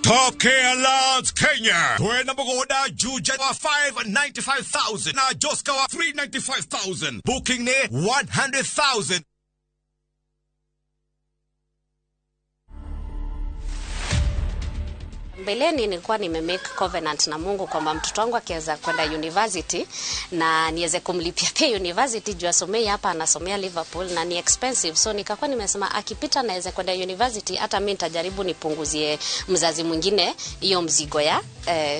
Tokea Lands Kenya twena mũgũnda Juja wa 595,000 na Joska wa 395,000, booking nĩ 100,000. Mbeleni nilikuwa nimemake covenant na Mungu kwamba mtoto wangu akiweza kwenda university na niweze kumlipia pia university juu asomei hapa, anasomea Liverpool na ni expensive, so nikakuwa nimesema akipita naweza kwenda university, hata mimi nitajaribu nipunguzie mzazi mwingine hiyo mzigo ya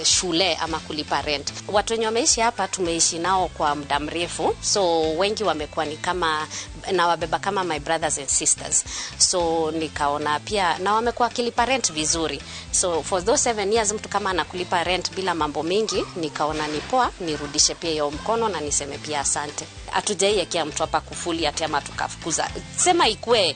shule ama kulipa rent. Watu wenye wameishi hapa tumeishi nao kwa muda mrefu, so wengi wamekuwa ni kama na wabeba kama my brothers and sisters, so nikaona pia na wamekuwa kilipa rent vizuri, so for those 7 years mtu kama anakulipa rent bila mambo mingi, nikaona ni poa nirudishe pia hiyo mkono na niseme pia asante. Hatujaiwekea mtu hapa kufuli ati ama tukafukuza, sema ikue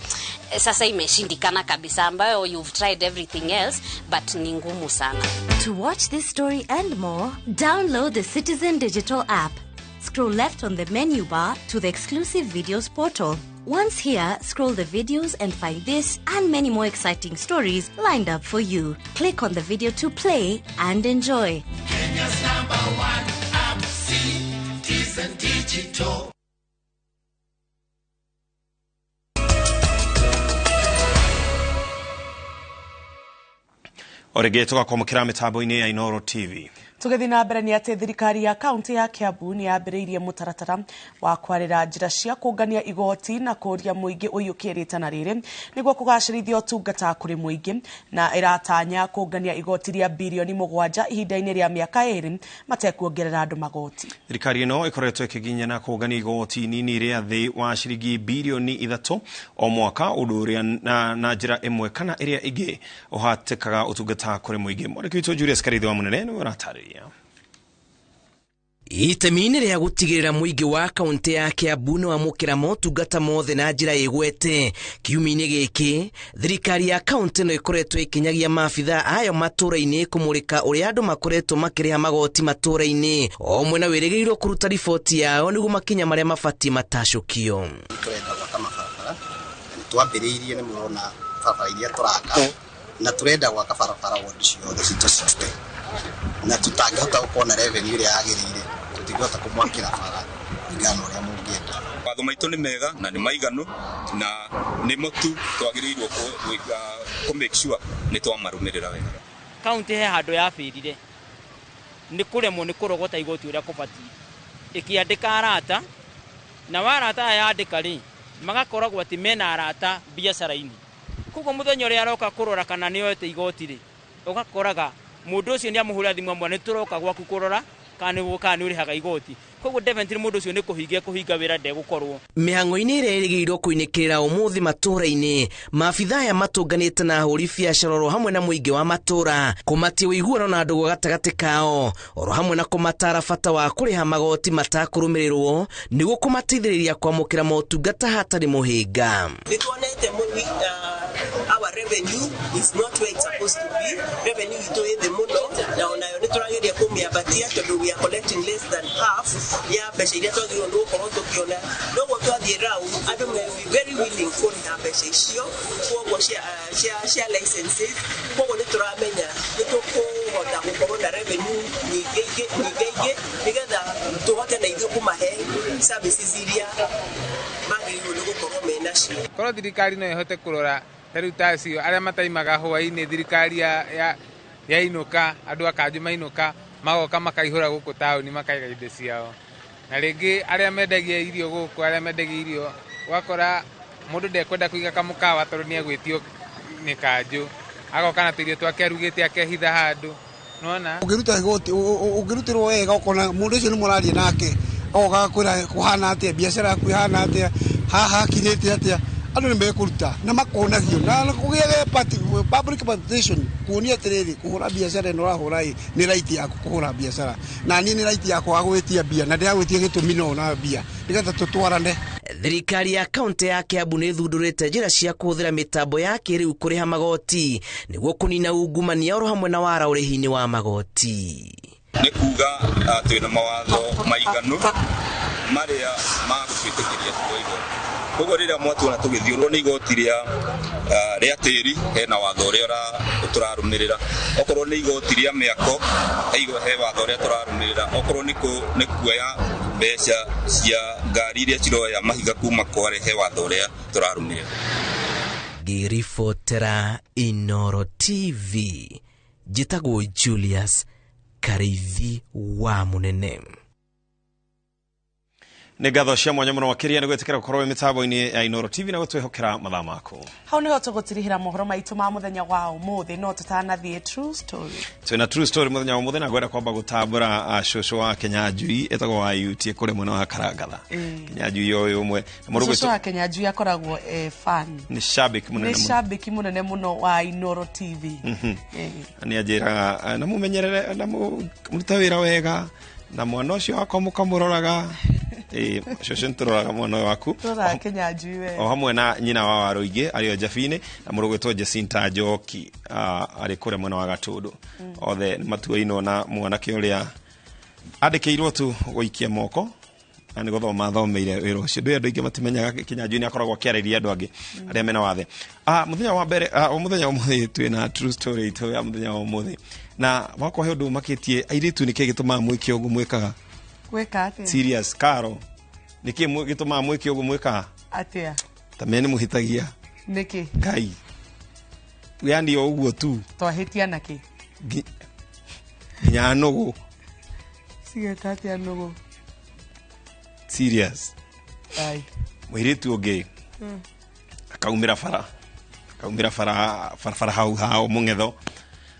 sasa imeshindikana kabisa ambayo you've tried everything else but ni ngumu sana. To watch this story and more, download the Citizen Digital app. Scroll left on the menu bar to the exclusive videos portal. Once here, scroll the videos and find this and many more exciting stories lined up for you. Click on the video to play and enjoy. Kenya's number one app, Citizen Digital. Orege tũgakwamũkĩra mĩtambo-inĩ ya Inooro TV. Tũgĩthiĩ na mbere nĩ atĩ thirikari ya kaunti ya Kiambu nĩ yambĩrĩirie mũtaratara wa kwarĩra njĩra cia kũngania igoti na kũũria mũingĩ ũiyũkie rĩtana rĩrĩ nĩguo kũgacĩrithia ũtungata kũrĩ mũingĩ, na ĩratanya kũngania igoti rĩa birioni 7 ihinda-inĩ rĩa mĩaka 2 matekuongerera andũ magoti. Thirikari ĩno ĩkoretwo ĩkĩginyana kũngania igoti nini rĩa thĩ wa ciringi birioni 3 o mwaka, ũndũ ũrĩa na njĩra ĩmwe kana ĩrĩa ĩngĩ ũhatĩkaga ũtungata kũrĩ mũingĩ. Mwandĩki witũ Julius Karithi wa Mũnene nĩwe ũratarĩria. Itemi-inĩ rĩa gũtigĩrĩra mũingĩ wa kaunti ya Kiambu nĩ wamũkĩra motungata mothe na njĩra ĩgwete. Kiumia-inĩ gĩkĩ thirikari ya kaunti no ĩkoretwo ĩkĩnyagia maabithaa ayo matũũra-inĩ kũmũrĩka ũrĩa andũ makoretwo makĩrĩha magoti matũũra-inĩ, o mwena wĩrĩgĩrĩirwo kũruta riboti yao nĩguo makinya marĩa mabatiĩ matacũkio. Tũrenda gwaka mabarabara, nĩ twambĩrĩirie nĩ mũrona barabara iria tũraka, na tũrenda gwaka barabara wodi ciothe citũ 60, na tutangĩhota gũkorwo na revenue ĩrĩa yagĩrĩire tũtingĩhota kũmwakĩra bara. Kũringana na ũrĩa mũngĩenda. Watho maitũ nĩ mega na nĩ maiganu na nĩmo tu twagĩrĩirwo kũ make sure nĩ twamarũmĩrĩra wega. Kaunti he handũ yabĩrire nĩ kũremwo nĩ kũrogota igoti ũrĩa kũbatiĩ, ĩkĩandĩka arata na warata aya yandĩka rĩ magakoragwo atĩ mena arata biacara-inĩ, koguo mũthenya ũrĩa aroka kũrora kana nĩ oete igoti rĩ, ũgakoraga mũndũ ũcio nĩ amũhũrĩra thimũ amwĩra nĩ tũroka gwaku kũrora kana nĩ ũrĩhaga igoti, koguo definitely mũndũ ũcio nĩ kũhinga wĩra ndegũkorwo. Mĩhang'o-inĩ ĩrĩa ĩrĩgĩrĩirwo kũinĩkĩrĩra ũmũthĩ matũũra-inĩ, maabithaa aya matũnganĩte na ahũri biacara oro hamwe na mũingĩ wa matũũra kũmatia ũiguano na ndũgũ gatagatĩ kao, oro hamwe na kũmatara bata wa kũrĩha magoti matakũrũmĩrĩrwo nĩguo kũmateithĩrĩria kwamũkĩra motungata hatarĩ mũhĩnga. Nĩtuonete our revenue is not where it's supposed to be. Revenue itũ ĩ thĩ mũno na onayo nĩ tũrageria kũmĩambatia tondũ we are collecting less than half ya mbeca iria twagĩrĩirwo nĩ gũkorwo tũkĩona. Noguo twathiĩ round andũ may be very willing kũrĩha mbeca icio koguo cia licenses, koguo nĩ tũramenya nĩ tũkũhota gũkorwo na revenue nyingĩ nyingĩ nĩgetha tũhote na ithuĩ kũmahe services iria magĩrĩirwo nĩ gũkorwo menacio. Korwo thirikari no ĩhote kũrora ta rĩu ta acio arĩa mataimaga hwaĩ-inĩ, thirikari yainũka, andũ a kanjũ mainũka magoka makaihũra gũkũ taũni makaiga indo ciao, na rĩngĩ arĩa mendagia irio gũkũ, arĩa mendagia irio ũgakora mũndũ ndekwenda kũiga kamũkawa tondũ nĩ egwĩtio nĩ kanjũ, agoka na tũirio twake arugĩte akehitha handũ, nĩwona. Ũngĩruta igoti, ũngĩrutĩrwo wega ũkona mũndũ ũcio nĩ mũraria nake, agoka agakwĩra kũhana atĩa, biacara yaku ĩhana atĩa, haha hakinyĩte atĩa, andũ nĩ mekũruta na makonagio na kũgĩage public participation, kuonia atĩrĩrĩ kũhũra biacara ĩno ũrahũra ĩ nĩ right yaku kũhũra biacara, na niĩ nĩ right yakwa gwĩtia mbia na ndĩragwĩtia gĩtũmi no na mbia nĩgetha tũtwarane. Thirikari ya kaunti ya Kiambu nĩ ĩthundũrĩte njĩra cia kũhũthĩra mĩtambo ya kĩrĩu kũrĩha magoti nĩguo kũnina ungumania oro hamwe na wara ũrĩhi-inĩ wa magoti. Nĩ kuga twĩna mawatho maiganu marĩa magũtwĩtĩkĩria tuoe igoti, koguo rĩrĩa mwatuona tũgĩthiũrwo nĩ igoti rĩa tĩri hena watho ũrĩa tũrarũmĩrĩra, okorwo nĩ igoti rĩa mĩako he watho ũrĩa tũrarũmĩrĩra, okorwo nĩ kuoya mbeca cia ngari iria ciroya mahiga kuma kware he watho ũrĩa tũrarũmĩrĩra. Ngĩribotera Inooro TV njĩtagwo Julius Kariithi wa Mũnene. Nĩ ngatho cia mwanya mũno makĩria nĩ gwĩtĩkĩra gũkorwo wĩ mĩtambo-inĩ ya Inooro TV na gũtwĩhokera mathaa maku. Hau nĩho tũgũtirihĩra mohoro maitũ ma mũthenya wa ũmũthĩ, no tũtanathiĩ true story. Twĩna true story mũthenya wa ũmũthĩ na ngwenda kwamba gũtambũra cũcũ wa Kenyanjui etagwo wa UT kũrĩa mwena wa Karangatha. Kenyanjui ũyũ ũmwe. Cũcũ wa Kenyanjui akoragwo fan. Nĩ shabiki mũnene mũno. Nĩ shabiki mũnene mũno wa Inooro TV. Nĩ anjĩraga na mũmenyerere na mũrute wĩra wega na mwana ũcio wakwa mũkamũroraga. Cũcũ nĩtũroraga mwana ũyũ waku o hamwe na nyina wa Waruingĩ arĩ o Njabinĩ na mũrũ gwĩtwo Jacinta Njoki arĩ kũrĩa mwena wa Gatũndũ. Othe nĩ matuainwo na mwanake ũrĩa andĩkĩirwo tu gũikia moko na nĩ gũthoma athomeire wĩra ũcio. Ndũĩ andũ aingĩ matimenyaga Kenyanjui nĩ akoragwo akĩarĩria andũ angĩ arĩa mena wathe. Mũthenya wa mbere, mũthenya wa ũmũthĩ twĩna true story itũ ya mũthenya wa ũmũthĩ, na wakwa he ũndũ ũmakĩtie airĩtu nĩkĩ gĩtũmaga mwĩke ũguo mwĩkaga? Gwĩka atĩa? Serious Karo, nĩkĩ gĩtũmaga mwĩke ũguo mwĩkaga? Atĩa? Ta me nĩ mũhĩtagia. Nĩkĩ? Ngai. Yani o ũguo tu. Twahĩtia nakĩ? Nginya nũgũ. Cigeka atĩa nũgũ? Serious. Ai. Mũirĩtu ũngĩ akaumĩra bara. Akaumĩra bara hau hao mũng'etho.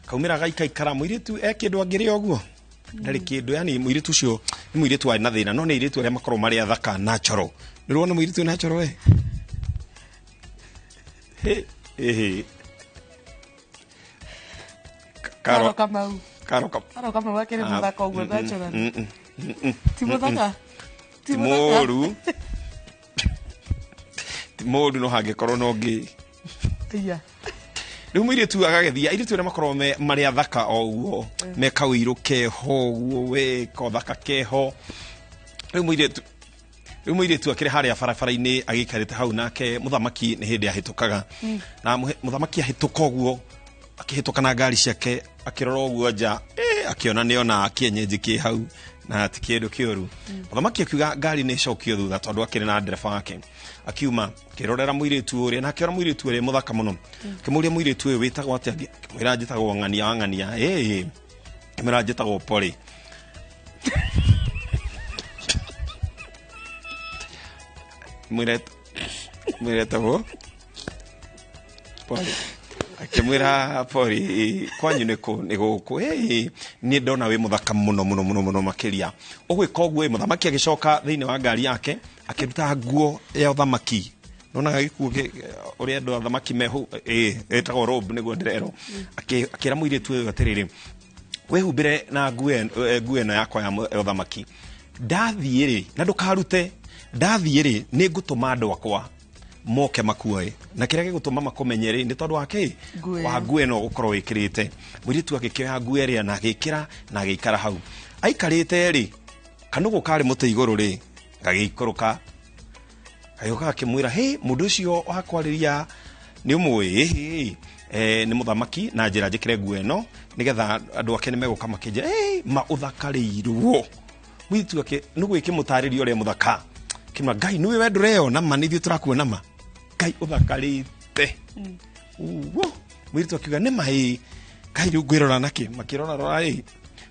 Akaumĩra agaikaikara mũirĩtu e kĩndũ angĩrĩa ũguo. Ndarĩ kĩndũ, yani mũirĩtu ũcio nĩ mũirĩtu warĩ na thĩna, no nĩ airĩtu arĩa makoragwo marĩ athaka natural. Nĩ ũrona mũirĩtu natural we? He. Karo Kamau. Karo Kamau. Karo Kamau akĩrĩ mũthaka ũguo natural. Ti mũthaka? Ti mũũru. Ti mũũru no hangĩkorwo no ngĩ. Iya. Rĩu mũirĩtu agagĩthiĩ, airĩtu arĩa makoragwo marĩ athaka o ũguo, me kaũirũ keho ũguo, we kothaka keho. Rĩu mũirĩtu akĩrĩ harĩa barabara-inĩ agĩikarĩte hau nake mũthamaki nĩ hĩndĩ ahĩtũkaga. Na mũthamaki ahĩtũka ũguo, akĩhĩtũka na ngari ciake, akĩrora ũguo nja, Akiona nĩona kĩenyenji kĩ hau na ti kĩndũ kĩũru. Mũthamaki akiuga ngari nĩ ĩcokio thutha tondũ akĩrĩ na ndereba wake. Akiuma akĩrorera mũirĩtu ũrĩa na akĩona mũirĩtu ũrĩa mũthaka mũno. Akĩmũria mũirĩtu ũyũ wĩtagwo atĩa? Akĩmwĩra njĩtagwo ng'ania wa ng'ania. Ĩĩ. Akĩmwĩra njĩtagwo Polly. Mwĩra etagwo Polly. Akĩmwĩra Polly kwanyu nĩ kũ? Nĩ gũkũ. Ĩĩ niĩ ndona wĩ mũthaka mũno mũno mũno mũno makĩria. Ũgwĩka ũguo mũthamaki agĩcoka thĩinĩ wa ngari yake akĩruta nguo ya ũthamaki. Nonaga gĩkuo ũrĩa andũ a thamaki mehu ĩtagwo robe nĩguo ndĩrerwo. Akĩra mũirĩtu ũyũ atĩrĩrĩ, wĩhumbĩre na nguo ĩno yakwa ya ũthamaki. Ndathiĩ rĩ, na ndũkarute, ndathiĩ rĩ nĩ ngũtũma andũ akwa moke makuoe. Na kĩrĩa gĩgũtũma makũmenye rĩ nĩ tondũ wa kĩ? Wa nguo ĩno ũgũkorwo wĩkĩrĩte. Mũirĩtu agĩkĩoya nguo ĩrĩa na agĩkĩra na agĩikara hau. Aikarĩte rĩ, kanũgũ karĩ mũtĩ igũrũ rĩ, gagĩikũrũka. Agĩũka akĩmwĩra, "Hĩ, mũndũ ũcio wakwarĩria nĩ ũmũĩ? Nĩ mũthamaki na njĩra njĩkĩre nguo ĩno nĩgetha andũ ake nĩmegũka makĩnjĩra, 'Ĩ, ma ũthakarĩirwo.'" Mũirĩtu nĩguo ĩkĩmũtarĩria ũrĩa mũthaka. Akĩmwĩra, "Ngai nĩwe we ndũreyona ma, nĩ ithuĩ tũrakuona ma. Ngai ũthakarĩte." Uguo. Mũirĩtu akiuga, "Nĩ ma ĩ, Ngai rĩu ngwĩrora nakĩ?" Makĩrora rora ĩ,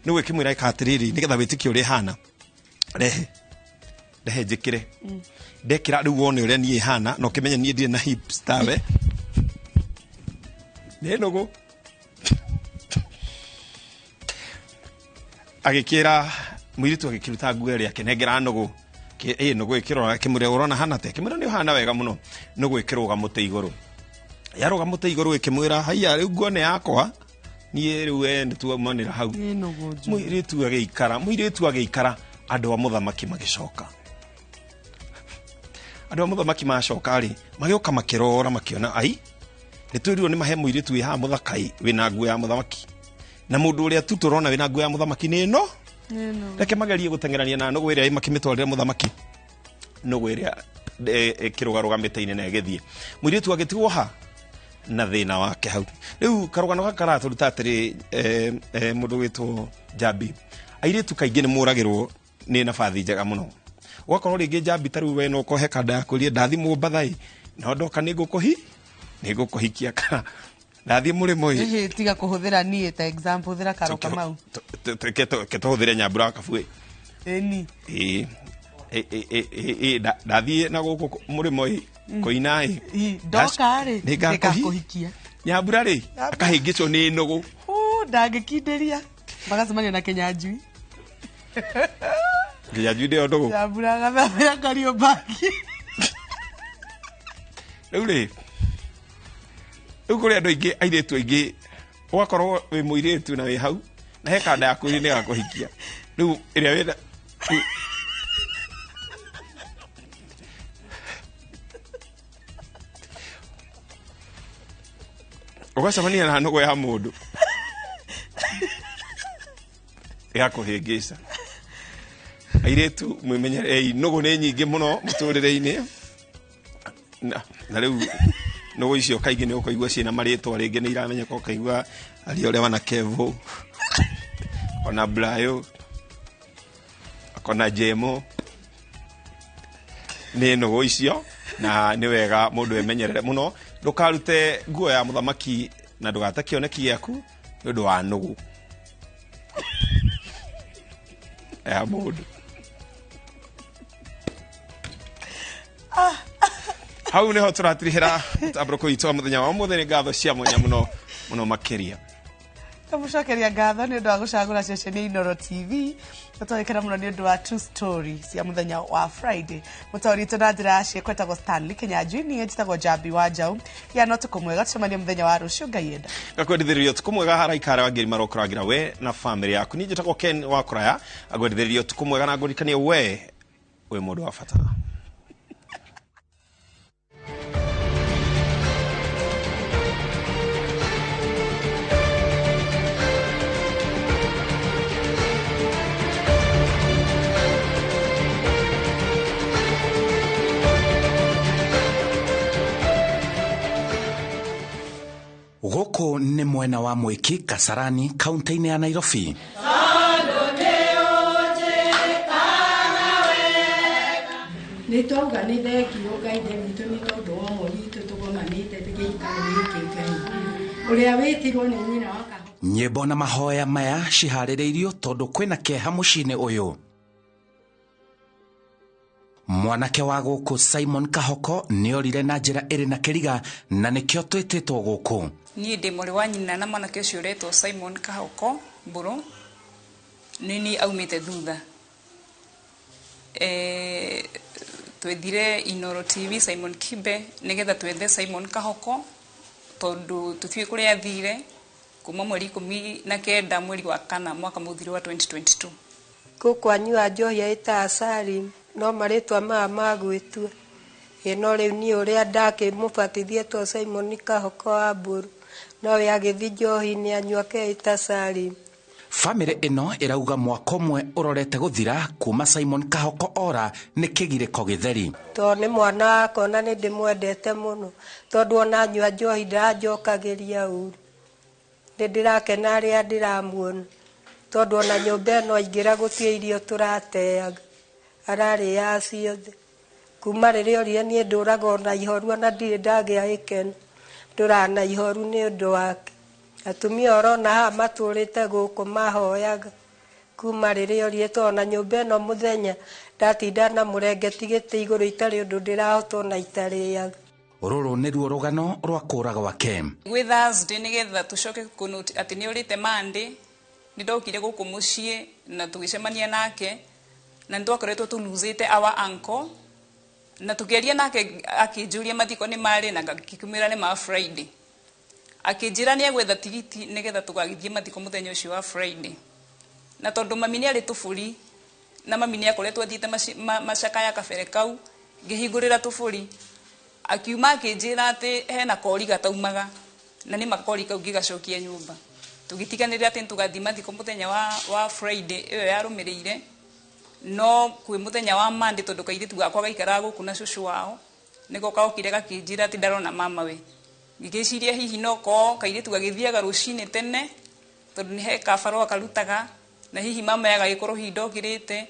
nĩguo ĩkĩmwĩra ĩka atĩrĩrĩ, nĩgetha wĩtĩkie ũrĩa ĩhana. Rehe. Rehe njĩkĩre. Ndekĩra rĩu wone ũrĩa niĩ hana na ũkĩmenye niĩ ndirĩ na hips tawe. Nĩ nũgũ. Agĩkĩra mũirĩtu agĩkĩruta nguo ĩrĩa akĩnengera nũgũ. Ĩ nũgũ ĩkĩrora akĩmwĩra ũrona hana atĩa? Akĩmwĩra nĩ ũhana wega mũno. Nũgũ ĩkĩrũga mũtĩ igũrũ. Yarũga mũtĩ igũrũ ĩkĩmwĩra haiya rĩu nguo nĩ yakwa. Niĩ rĩu we nĩ tuomanĩra hau. Mũirĩtu agĩikara, mũirĩtu agĩikara andũ a mũthamaki magĩcoka. Andũ a mũthamaki macoka rĩ, magĩũka makĩrora makĩona ai, nĩ twĩrirwo nĩ mahe mũirĩtu wĩ haha mũthaka ĩ, wĩna nguo ya mũthamaki. Na mũndũ ũrĩa tu tũrona wĩna nguo ya mũthamaki nĩ ĩno. Reke magerie gũteng'erania na nũgũ ĩrĩa makĩmĩtwarĩre mũthamaki. Nũgũ ĩrĩa ĩkĩrũgarũga mĩtĩ-inĩ na ĩgĩthiĩ. Mũirĩtu agĩtigwo ha na thĩna wake hau. Rĩu karũgano gaka karatũruta atĩrĩ, mũndũ wĩtwo Njambi, airĩtu kaingĩ nĩ mũragĩrwo nĩ nabathi njega mũno. Ũgakorwo rĩngĩ Njambi ta rĩu we no ũkohe kanda ya kwĩria ndathiĩ Mombatha ĩ, no ndoka nĩ ngũkũhikia kana ndathiĩ mũrĩmo ĩ. Ĩhĩ, tiga kũhũthĩra niĩ ta example, hũthĩra Karo Kamau. Reke tũhũthĩre Nyambura wa Kabue. Ĩni. Ĩĩ. Ndathiĩ na gũkũ mũrĩmo ĩ, kũina ĩ. Ndoka rĩ, Nĩ ngakũhikia. Nyambura rĩ, akahĩngĩcwo nĩ nũgũ. Ndangĩkindĩria. Magacemania na Kĩnyanjui. Kĩnyanjui ndĩyo ndũgũ. Nyambura agathambĩra Kariobangi. Rĩu rĩ, rĩu kũrĩ andũ aingĩ, airĩtu aingĩ, ũgakorwo wĩ mũirĩtu na wĩ hau, na he kanda yaku nĩ gakũhikia. Rĩu ĩrĩa wĩna ũgacemania na nũgũ ya mũndũ ĩgakũhĩngĩca. Airĩtu mwĩmenyerei, nũgũ nĩ nyingĩ mũno mũtũrĩre-inĩ. Na rĩu nũgũ icio kaingĩ nĩ ũkũigua ciĩna marĩtwa rĩngĩ nĩ iramenyeka, ũkaigua aria ũrĩa wana Kevo, ona Brayo, akona Jemo. Nĩ nũgũ icio na nĩ wega mũndũ emenyerere mũno, ndũkarute nguo ya mũthamaki na ndũgate kĩoneki gĩaku nĩ ũndũ wa nũgũ ya mũndũ. Hau nĩho tũratirihĩra mũtambũrũko witũ wa mũthenya wa ũmũthĩ. Nĩ ngatho cia mwanya mũno mũno makĩria. Tũmũcokeria ngatho nĩ ũndũ wa gũcagũra ceceni ya Inooro TV. Tũtwagĩkena mũno nĩ ũndũ wa True Story cia mũthenya wa Friday. Mũtaũri witũ na njĩra ya ciĩko etagwo Stanley Kĩnyanjui, niĩ njĩtagwo Njambi wa Njaũ. Gĩa na ũtukũ mwega, tũcemanie mũthenya wa rũciũ Ngai enda. Ngakwendithĩrĩria ũtukũ mwega haraikara wa ngiri marokũrangĩra we na famĩlĩ yaku. Niĩ njĩtagwo Ken wa Kũraya, ngwendithĩrĩria ũtukũ mwega na ngũririkanie we wĩ mũndũ wa bata. Gũkũ nĩ mwena wa Mwĩki Kasarani kaunti-inĩ ya Nairobi. Nĩ twauga nĩ thengiũ Ngai Ithe witũ nĩ tondũ wa ũmwe witũ tũgomanĩte gĩikaro gĩkĩ Ngai. Ũrĩa wĩtirwo nĩ nyina wa Kahoko. Nyĩmbo na mahoya maya ciharĩrĩirio tondũ kwĩna kĩeha mũciĩ-inĩ ũyũ. Mwanake wa gũkũ Simon Kahoko nĩorire na njĩra ĩrĩ na kĩriga na nĩkĩo twĩtĩtwo gũkũ. Niĩ ndĩ mwarĩ wa nyina na mwanake ũcio ũretwo Simon Kahoko Mbũrũ, nĩ niĩ aumĩte thutha. Twethire Inoro TV Simon Kibe nĩgetha twethe Simon Kahoko tondũ tũtiũĩ kũrĩa athire kuma mweri 19 mweri wa kana mwaka mũthiru wa 2022. Gũkũ anyua njohi ĩtaga Salim no marĩtwa maya magwĩtua. Ĩ no rĩu niĩ ũrĩa ndakĩmũbatithie to Simon Kahoko wa Mbũrũ nowe agĩthiĩ njohi-inĩ anyua akeĩta Salim. Famĩlĩ ĩno ĩrauga mwaka ũmwe ũrorete gũthira kuma Simon Kahoko ora nĩ kĩgirĩko gĩtheri. Tondũ nĩ mwana wakwa na nĩ ndĩmwendete mũno tondũ ona anyua njohi ndaranjokagĩria ũru. Nĩ ndĩrakena rĩrĩa ndĩramuona tondũ ona nyũmba ĩno aingĩra gũtirĩ irio tũrateaga, ararĩaga ciothe. Kuma rĩrĩa orire niĩ ndũraga ona ihoru ona ndirĩ ndagĩa gĩkeno, ndũraga na ihoru nĩ ũndũ wake. Atumia ũrona haha matũrĩte gũkũ mahoyaga kuma rĩrĩa orire tondũ ona nyũmba ĩno mũthenya ndatinda na mũrengeti gĩtĩ igũrũ itarĩ ũndũ ndĩrahota ona itarĩaga. Rũrũ nĩruo rũgano rwa kũra gwake. Gwĩ Thursday nĩgetha tũcoke kũnote atĩ nĩ orĩte Monday, nĩ ndokire gũkũ mũciĩ na tũgĩcemania nake na nĩ twakoretwo tũlosete our uncle na tũkĩaria nake akĩnjũria mathiko nĩ marĩ na ngĩkĩmwĩra nĩ ma Friday. Akĩnjĩra nĩ egwetha tigiti nĩgetha tũgagĩthiĩ mathiko mũthenya ũcio wa Friday. Na tondũ mami nĩ arĩ tũbũri na mami nĩ akoretwo athiĩte macakaya kabere kau, ngĩhingũrĩra tũbũri akiuma akĩnjĩra atĩ hena kori gataumaga na nĩ makori kau ngĩgacokia nyũmba. Tũgĩtiganĩrĩra atĩ nĩtũgathiĩ mathiko mũthenya wa Friday ĩyo yarũmĩrĩire, no kwĩ mũthenya wa Monday tondũ kairĩtu gakwa gaikaraga gũkũ na cũcũ wao nĩko gokire gakĩnjĩra atĩ ndarona mama we. Ngĩgĩciria hihi no ko kairĩtu gagĩthiaga rũcinĩ tene tondũ nĩ he kabarũa karutaga na hihi mama agagĩkorwo hihi ndokĩrĩte,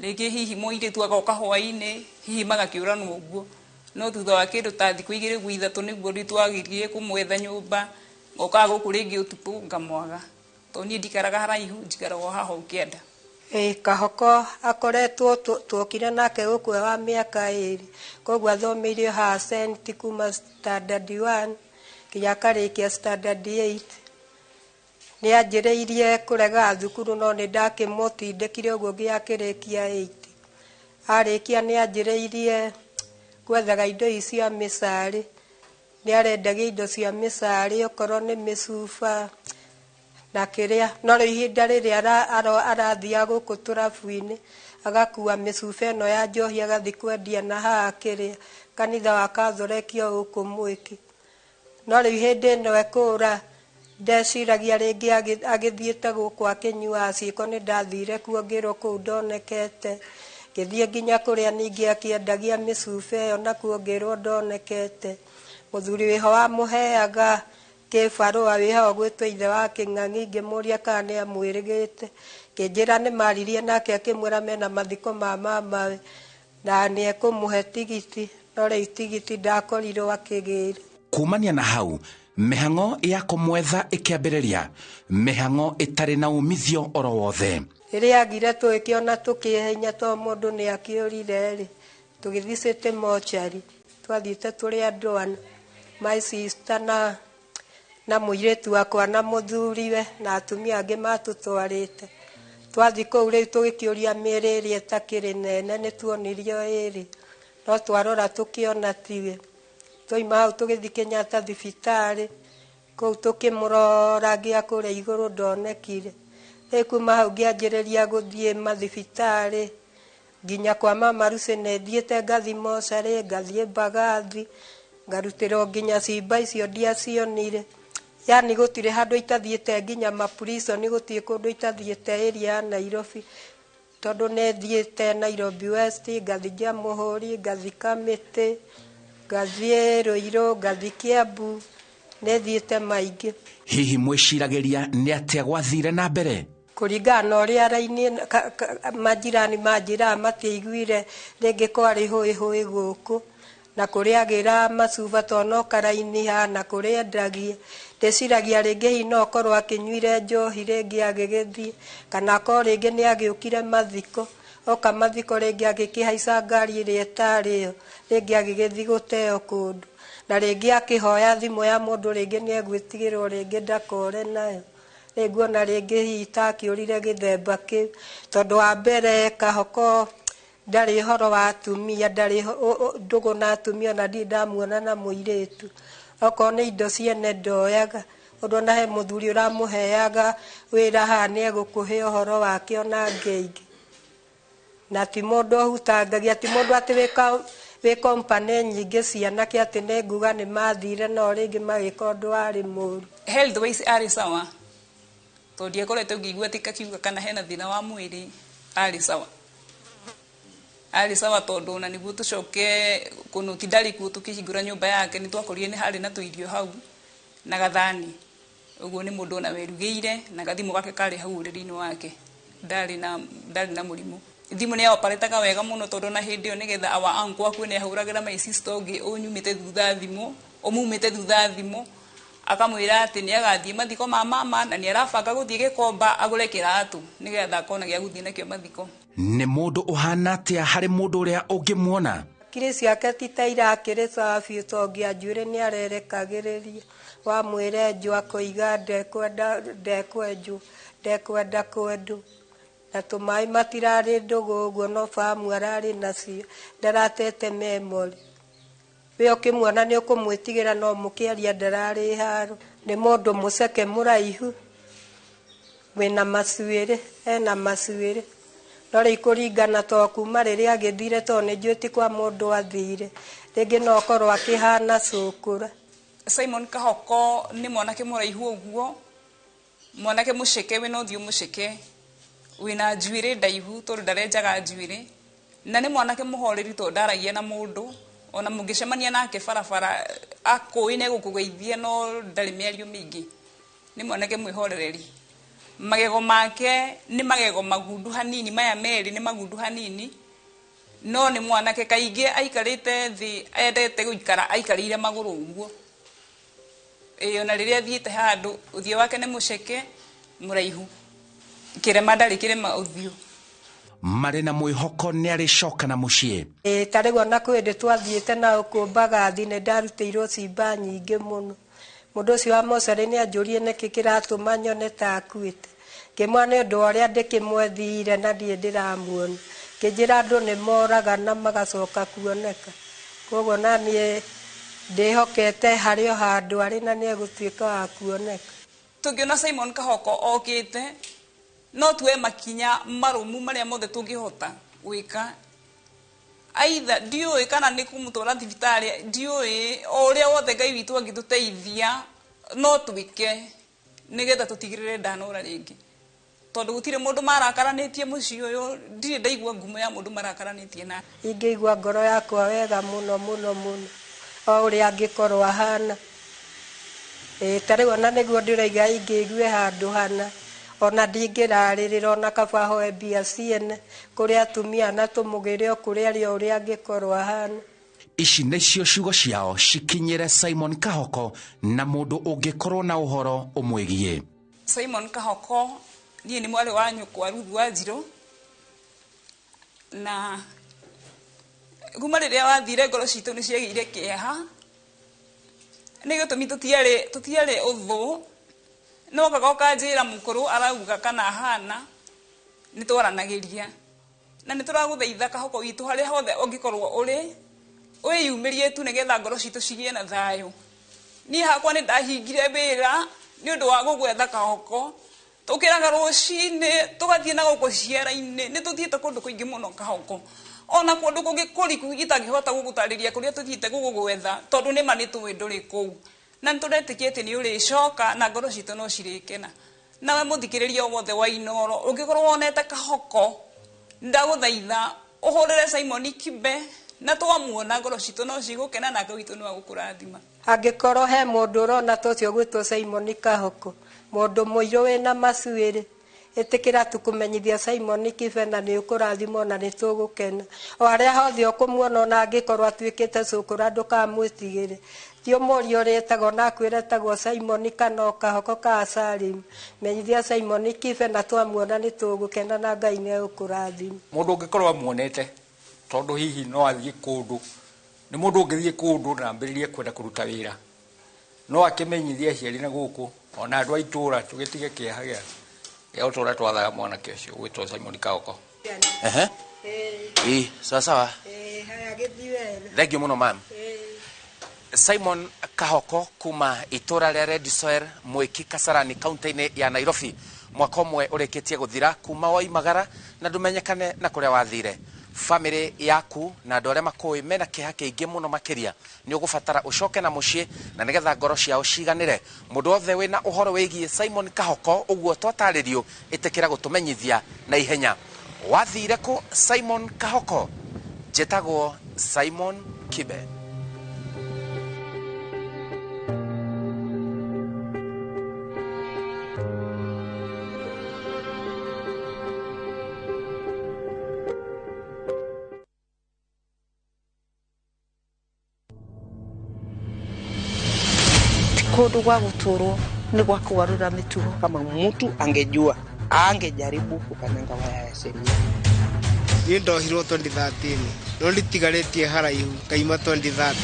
rĩngĩ hihi mũirĩtu agoka hwaĩ-inĩ, hihi magakĩũranwo ũguo. No thutha wa kĩndũ ta thikũ igĩrĩ ũguo ithatũ nĩguo rĩu twagĩrire kũmwetha nyũmba, ngokaga gũkũ rĩngĩ ũtukũ ngamwaga tondũ niĩ ndikaraga haraihu, njikaraga o haha ũkĩenda. Kahoko akoretwo tuokire nake gũkũ e wa mĩaka 2, koguo athomeire haha Senti kuma standard 1 nginya akarĩkia standard 8. Nĩ anjĩrĩirie kũrega thukuru no nĩ ndakĩmũtindĩkire ũguo nginya akĩrĩkia 8. Arĩkia nĩ anjĩrĩirie gwethaga indo ici cia mĩcarĩ, nĩ arendagia indo cia mĩcarĩ okorwo nĩ mĩcuba na kĩrĩa, no rĩu ihinda rĩrĩa arathiaga gũkũ tũrabu-inĩ agakua mĩcuba ĩno ya njohi agathiĩ kwendia na haha kĩrĩa kanitha wa Katholeki o gũkũ Mwĩkĩ. No rĩu hĩndĩ ĩno ekũra ndeciragia rĩngĩ agĩthiĩte gũkũ akĩnyuaga ciĩko, nĩ ndathire kuo ngĩrwo kũu ndonekete, ngĩthiĩ nginya kũrĩa ningĩ akĩendagia mĩcuba ĩyo nakuo ngĩrwo ndonekete. Mũthuri wĩho wamũheaga kĩbarũa wĩho ũgwĩtwo ithe wa Kĩng'ang'i, ngĩmũria kana nĩ amwĩrĩgĩte, kĩnjĩra nĩ maririe nake akĩmwĩra mena mathiko ma mamawe na nĩ ekũmũhe tigiti, no rĩu tigiti ndakorirwo akĩgĩra. Kumania na hau mĩhang'o ya kũmwetha ĩkĩambĩrĩria, mĩhang'o ĩtarĩ na umithio oro wothe. Rĩrĩa agire tũgĩkĩona tũkĩhenya tondũ mũndũ nĩ akĩũrire rĩ, tũgĩthiĩ City Mortuary, twathiĩte tũrĩ andũ ana, my sister na mũirĩtu wakwa na mũthuriwe na atumia angĩ matũtwarĩte. Twathiĩ kũu rĩu tũgĩkĩũria mĩĩrĩ ĩrĩa ĩtakĩrĩ nene nĩ tuonirio ĩrĩ, no twarora tũkĩona tiwe. Twauma hau tũgĩthiĩ Kenyatta thibitarĩ, kũu tũkĩmũrora nginya kũrĩa igũrũ ndonekire. Rĩu kuma hau ngĩanjĩrĩria gũthiĩ mathibitarĩ nginya kwa mama Lucy nĩ thiĩte ngathiĩ mocarĩ, ngathiĩ Mbagathi, ngarutĩrwo nginya cimba icio ndiacionire. Yani gũtirĩ handũ itathiĩte nginya maprison, gũtirĩ kũndũ itathiĩte area ya Nairobi, tondũ nĩ thiĩte Nairobi West, ngathiĩ Jamhuri, ngathiĩ Kamĩtĩ, ngathiĩ Ruiru, ngathiĩ Kiambu, nĩ thiĩte maingĩ. Hihi mwĩciragĩria nĩ atĩa gwathire na mbere? Kũringana na ũrĩa raini majirani manjĩraga matiaiguire rĩngĩ kwarĩ hũĩ hũĩ gũkũ na kũrĩa agĩraga macuba tondũ no karaini haha na kũrĩa endagia. Ndĩciragia rĩngĩ hihi no akorwo akĩnyuire njohi rĩngĩ agĩgĩthiĩ, kana akorwo rĩngĩ nĩ agĩũkire mathiko, oka mathiko rĩngĩ agĩkĩhaica ngari ĩrĩa ĩtarĩ yo, rĩngĩ agĩgĩthiĩ gũteo kũndũ, na rĩngĩ akĩhoya thimũ ya mũndũ rĩngĩ nĩ egwĩtigĩrwo rĩngĩ ndakore nayo. Rĩu nguona rĩngĩ hihi ta akĩũrire gĩthemba kĩu, tondũ wa mbere Kahoko ndarĩ ũhoro wa atumia, ndarĩ ndũgũ na atumia ona ndirĩ ndamuona na mũirĩtu. Okorwo nĩ indo ciene ndoyaga, ũndũ ona he mũthuri ũramũheaga wĩra haha nĩ egũkũhe ũhoro wake ona ngeingĩ. Na ti mũndũ ũhutangagia, ti mũndũ atĩ wĩ company nyingĩ cianake atĩ nĩ nguga nĩ mathire no rĩngĩ magĩka ũndũ warĩ mũru. Health wise arĩ sawa, tondũ ndiakoretwo ngĩigua atĩ kakiuga kana hena thĩna wa mwĩrĩ, arĩ sawa. Arĩ sawa tondũ ona nĩguo tũcoke kũnũti ndarĩ kuo tũkĩhingũra nyũmba yake nĩ twakorire nĩ harĩ na tũirio hau na gathani. Ũguo nĩ mũndũ ona werugĩire na gathimũ gake karĩ hau ũrĩrĩ-inĩ wake. Ndarĩ na mũrimũ. Thimũ nĩ yaoparĩtaga wega mũno tondũ ona hĩndĩ ĩyo nĩgetha our uncle akue nĩ ahũragĩra my sister ũngĩ ũnyumĩte thutha thimũ, ũmumĩte thutha thimũ, akamwĩra atĩ nĩ agathiĩ mathiko ma mama na nĩ arabanga gũthiĩ Gĩkomba agũre kĩratũ nĩgetha akona gĩa gũthiĩ nakĩo mathiko. Nĩ mũndũ ũhana atĩa harĩ mũndũ ũrĩa ũngĩmuona? Hakiri ciake ti ta irakĩrĩ sawa biũ tondũ njuĩrĩ nĩ arerekagĩrĩria, wamwĩra enjwo akoiga ndekwenjwo, ndekwenda kwendwo. Na tũmaĩ matirarĩ ndũgũ ũguo no fahamu ararĩ nacio, ndaratete memory. We ũkĩmuona nĩ ũkũmwĩtigĩra no mũkĩaria ndararĩ haro. Nĩ mũndũ mũceke mũraihu, wĩna macuĩrĩ, ena macuĩrĩ. No rĩu kũringana to kuma rĩrĩa agĩthire tondũ nĩ njũĩ ti kwa mũndũ athire, rĩngĩ no akorwo akĩhana cũkũra. Simon Kahoko nĩ mwanake mũraihu ũguo, mwanake mũceke wĩna ũthiũ mũceke, wĩna njuĩrĩ ndaihu tondũ ndarenjaga njuĩrĩ, na nĩ mwanake mũhoreri tondũ ndaragia na mũndũ, ona mũngĩcemania nake barabara akũĩ nĩ egũkũgeithia no ndarĩ mĩario mĩingĩ. Nĩ mwanake mwĩhorereri. Magego make nĩ magego magundu hanini, maya merĩ nĩ magundu hanini, no nĩ mwanake kaingĩ aikarĩte thĩ, endete gũikara aikarĩire magũrũ ũguo. Ĩĩ ona rĩrĩa athiĩte handũ ũthiũ wake nĩ mũceke mũraihu, kĩrema ndarĩ kĩrema ũthiũ. Marĩ na mwĩhoko nĩ arĩcoka na mũciĩ. Ĩĩ ta rĩu ona kwĩ hĩndĩ twathiĩte nao kũmbagathi nĩ ndarutĩirwo cimba nyingĩ mũno. Mũndũ ũcio wa mocarĩ nĩ anjũrie nĩkĩ kĩratũma nyone ta akuĩte. Ngĩmwĩra nĩ ũndũ wa ũrĩa ndĩkĩmwethire na ndirĩ ndĩramuona. Ngĩnjĩra andũ nĩ moraga na magacoka kuoneka. Koguo na niĩ ndĩhokete harĩ o handũ arĩ na nĩ egũtuĩka wa kuoneka. Tũngĩona Simon Kahoko okĩte, no tuoe makinya marũmu marĩa mothe tũngĩhota gwĩka. Aitha ndiũĩ kana nĩ kũmũtwara thibitarĩ, ndiũĩ, o ũrĩa wothe Ngai witũ angĩtũteithia no twĩke nĩgetha tũtigĩrĩre ndanora rĩngĩ. Tondũ gũtirĩ mũndũ marakaranĩtie mũciĩ ũyũ, ndirĩ ndaigua ngumo ya mũndũ marakaranĩtie nake. Ingĩigua ngoro yakwa wega mũno mũno mũno, o ũrĩa angĩkorwo ahana. Ĩĩ ta rĩu ona nĩguo ndĩraiga ingĩigue handũ hana, ona ndingĩrarĩrĩra ona kaba hoe mbia ciene kũrĩ atumia na tũmũgĩre o kũrĩa arĩ o ũrĩa angĩkorwo ahana. Ici nĩcio ciugo ciao cikinyĩre Simon Kahoko na mũndũ ũngĩkorwo na ũhoro ũmwĩgiĩ. Simon Kahoko niĩ nĩ mwarĩ wa nyũkwa Ruth Wanjirũ, na kuma rĩrĩa wathire ngoro citũ nĩ ciagĩire kĩeha, nĩ gĩtũmi tũtiarĩ ũthũ, no kaga ũkanjĩra mũkũrũ arauga kana ahana, nĩ twaranagĩria. Na nĩ tũragũthaitha Kahoko witũ harĩa hothe ũngĩkorwo ũrĩ, wĩyumĩrie tu nĩgetha ngoro citũ cigĩe na thayũ. Niĩ hakwa nĩ ndahingire wĩra nĩ ũndũ wa gũgwetha Kahoko, tũkĩraga rũcinĩ tũgathiĩ na gũkũ ciara-inĩ, nĩ tũthiĩte kũndũ kũingĩ mũno Kahoko, ona kũndũ kũngĩ kũriku itangĩhota gũgũtarĩria kũrĩa tũthiĩte gũgũgwetha, tondũ nĩ ma nĩ tũĩ ndũrĩ kũu. Na nĩ tũretĩkia atĩ nĩ ũrĩcoka na ngoro citũ no cirĩkena. Nawe mũthikĩrĩria o wothe wa Inooro, ũngĩkorwo wonete Kahoko, ndagũthaitha ũhũrĩre Simon Kibe, na twamuona ngoro citũ no cigũkena nake witũ nĩ wa gũkũrathima. Angĩkorwo he mũndũ ũrona ta ũcio ũgwĩtwo Simon Kahoko, mũndũ mũirũ wĩna macuĩrĩ, Ĩtĩkĩra tu kũmenyithia Simon Kibe na nĩ ũkũrathimwo na nĩ tũgũkena. O harĩa hothe ũkũmuona ona angĩkorwo atuĩkĩte cũkũra ndũkamwĩtigĩre. Ti ũmũrie ũrĩa etagwo na akwĩre etagwo Simon kana o Kahoko ka Salim. Menyithia Simon Kibe na twamuona nĩ tũgũkena na Ngai nĩ egũkũrathima. Mũndũ ũngĩkorwo amuonete tondũ hihi no athiĩ kũndũ, nĩ mũndũ ũngĩthiĩ kũndũ na ambĩrĩrie kwenda kũruta wĩra, no akĩmenyithie aciari na gũkũ ona andũ a itũũra tũgĩtige kĩeha gĩa gĩa ũtũũra twathaga mwanake ũcio gwĩtwo Simon Kahoko. Ehe. Ĩ, sawa sawa. Haya gĩthiĩ wega. Thank you mũno mam. Simon Kahoko kuma itũra rĩa Red Soil Mwiki Kasarani kaunti-inĩ ya Nairobi mwaka ũmwe ũrĩkĩtie gũthira kuma woimagara na ndũmenyekane na kũrĩa wathire. Famĩlĩ yaku na andũ arĩa makũĩ mena kĩeha kĩingĩ mũno makĩria nĩ ũgũbatara ũcoke na mũciĩ na nĩgetha ngoro ciao ciganĩre. Mũndũ wothe wĩna ũhoro wĩgiĩ Simon Kahoko ũguo twatarĩrio ĩtĩkĩra gũtũmenyithia na ihenya. Wathire kũ Simon Kahoko? Njĩtagwo Simon Kibe. Kũndũ gwa gũtũrwo nĩ gwa kũgarũra mĩtugo. Kama mtu angejua angejaribu kukanyanga waya ya sheria. Niĩ ndohirwo 2013 no nditigarĩtie haraihu ngaima 2030.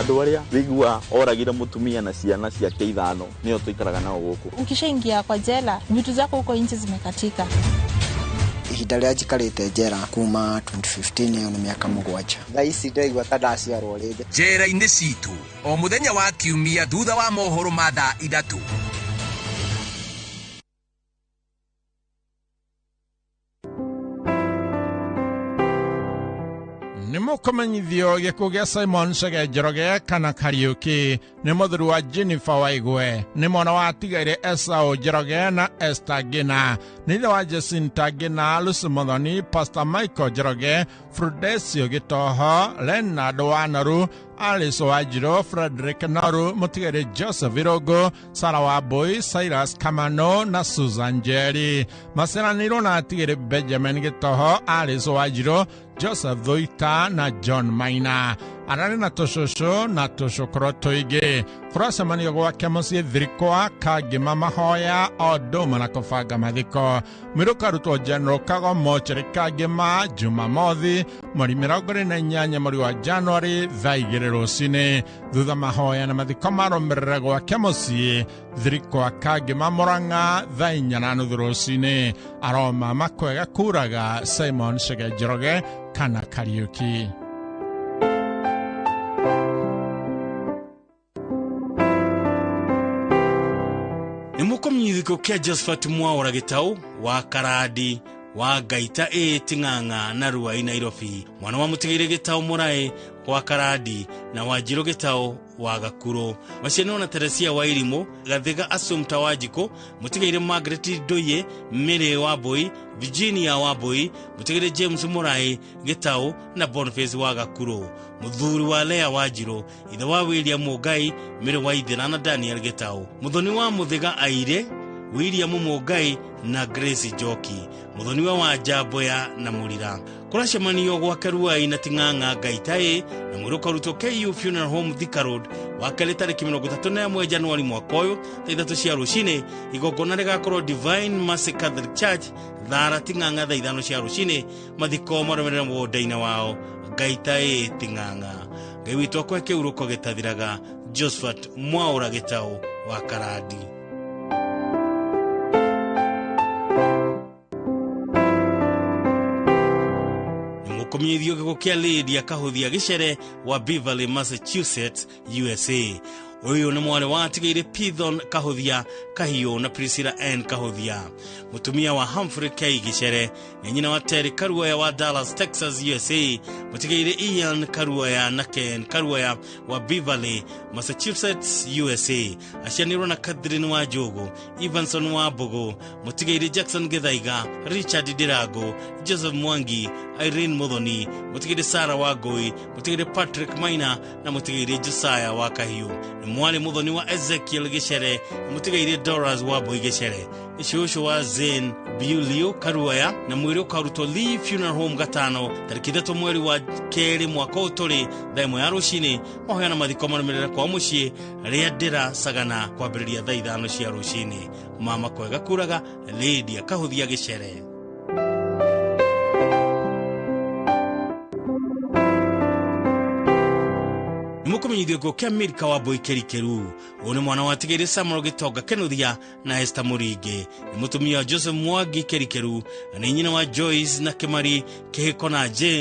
Andũ arĩa wĩigua oragire mũtumia na ciana ciake ithano nĩo tũikaraga nao gũkũ. Ukishaingia kwa jela vitu zako huko nje zimekatika. Ihinda rĩrĩa njikarĩte njera kuma 2015 ĩyo nĩ mĩaka 7. Thaa ici ndĩraigua ta ndaciarwo rĩngĩ. Njera-inĩ citũ o mũthenya wa kiumia thutha wa mohoro ma thaa 3. Nĩ mũkũmenyithio gĩkuũ gĩa Simon Chege Njoroge kana Kariũki nĩ mũthuri wa Jennifer Waigwe, nĩ mwana wa atigaire Esau Njoroge na Esther Ngina, nĩ ithe wa Jacinta Ngina, Lucy Muthoni, Pastor Michael Njoroge, Frudesio Gĩtoho, Leonard Wanoru, Alice Wanjiru, Frederick Noru, mũtigari Joseph Irũngũ, Sarah Wambui, Cyrus Kamano na Susan Njeri. Maciaranĩirwo na atigĩrĩ Benjamin Gĩtoho, Alice Wanjiru, Joseph Thuita na John Maina. Ararĩ na tũcũcũ na tũcũkũrũ tũingĩ. Kũracemanio gwake mũciĩ Thirikwa, Kangĩma mahoya o ũndũ ũmwe na kũbanga mathiko. Mwĩrĩ ũkarutwo General Kago mochari Kangĩma Jumamothi mweri 28 mweri wa Januari thaa 2 rũcinĩ. Thutha mahoya na mathiko marũmĩrĩre gwake mũciĩ Thirikwa Kangĩma Mũrang'a thaa 4:30 rũcinĩ. Aroma makwega kuraga Simon Chege Njoroge kana Kariũki. Nĩ mũkũmenyithio kĩa Josephat Mwaũra Gĩtaũ wa Karandi wa Ngaita ĩ Ting'ang'a na Ruai Nairobi, mwana wa mũtigĩire Gĩtaũ Mũraĩ wa Karandi na Wanjirũ Gĩtaũ wa Gakuro, macianĩrwo na Teresia wa Irimũ, Gathiga Assumpta wa Njikũ, mũtigĩire Margaret Ndoye, Mary wa Mbui, Virginia wa Mbui, mũtigĩire James Mũraĩ Gĩtaũ na Boniface wa Gakuro, mũthuri wa Lea Wanjirũ, ithe wa William Mũngai, Mary wa Ithĩra na Daniel Gĩtaũ, mũthoni wa Mũthĩga Aire, William Mũngai na Grace Njoki, mũthoniwe wa Njamboya na Mũrira. Kũracemanio gwake Ruai na Ting'ang'a Ngaita ĩ na mwĩrĩ ũkarutwo KU Funeral Home Thika Road wa kerĩ tarĩki 31 Januari mwaka ũyũ thaa 3 cia rũcinĩ. Igongona rĩgakorwo Divine Mercy Catholic Church Thara Ting'ang'a thaa 5 cia rũcinĩ. Mathiko marũmĩrĩre mũgũnda-inĩ wao Ngaita ĩ Ting'ang'a. Ngai witũ akũhe kĩhurũko gĩtathiraga. Josephat Mwaũra Gĩtaũ wa Karandi. Kũmenyithio gĩkuũ kĩa Lydia Kahũthia Gĩcere wa Beverly, Massachusetts, USA. Ũyũ nĩ mwarĩ wa atigĩire Pithon Kahũthia Kahiũ na Priscilla N Kahũthia, mũtumia wa Humphrey K Gĩcere, nĩ nyina wa Terry Karuoya wa Dallas, Texas, USA. Mũtigairĩ Ian Karuaya na Ken Karuaya wa Beverly, Massachusetts, USA. Acianĩirwo na Catherine wa Njogu, Evanson wa Mbogo, Mũtigairĩ Jackson Gĩthaiga, Richard Ndirango, Joseph Mwangi, Irene Muthoni, Mũtigairĩ Sarah wa Ngũi, Mũtigairĩ Patrick Maina na Mũtigairĩ Josiah wa Kahiũ. Nĩ mwarĩ Muthoni wa Ezekiel Gĩcere na Mũtigairĩ Doras wa Mbui Gĩcere. Nĩ cũcũ wa Zane Biulio Karuaya na mwĩrĩ ũkarutwo Lee Funeral Home gatano tarĩki 3 mweri wa kerĩ mwaka ũyũ tũrĩ thaa 1 ya rũcinĩ. Mahoya na mathiko marũmĩrĩre kwa mũciĩ rĩa Ndĩra Sagana kwambĩrĩria thaa 5 cia rũcinĩ. Mama kwega kuraga Lydia Kahuthia Gĩcere. Nĩmũkũmenyithio gĩkuũ kĩa Milka wa Mbui Kĩrikĩru. Ũyũ nĩ mwana wa Tigĩrĩ Samuel Gĩtonga Kĩnuthia na Esther Mũringĩ. Nĩ mũtumia wa Joseph Mwangi Kĩrikĩru na nĩ nyina wa Joyce na Kĩmari Kĩhĩko na Jane.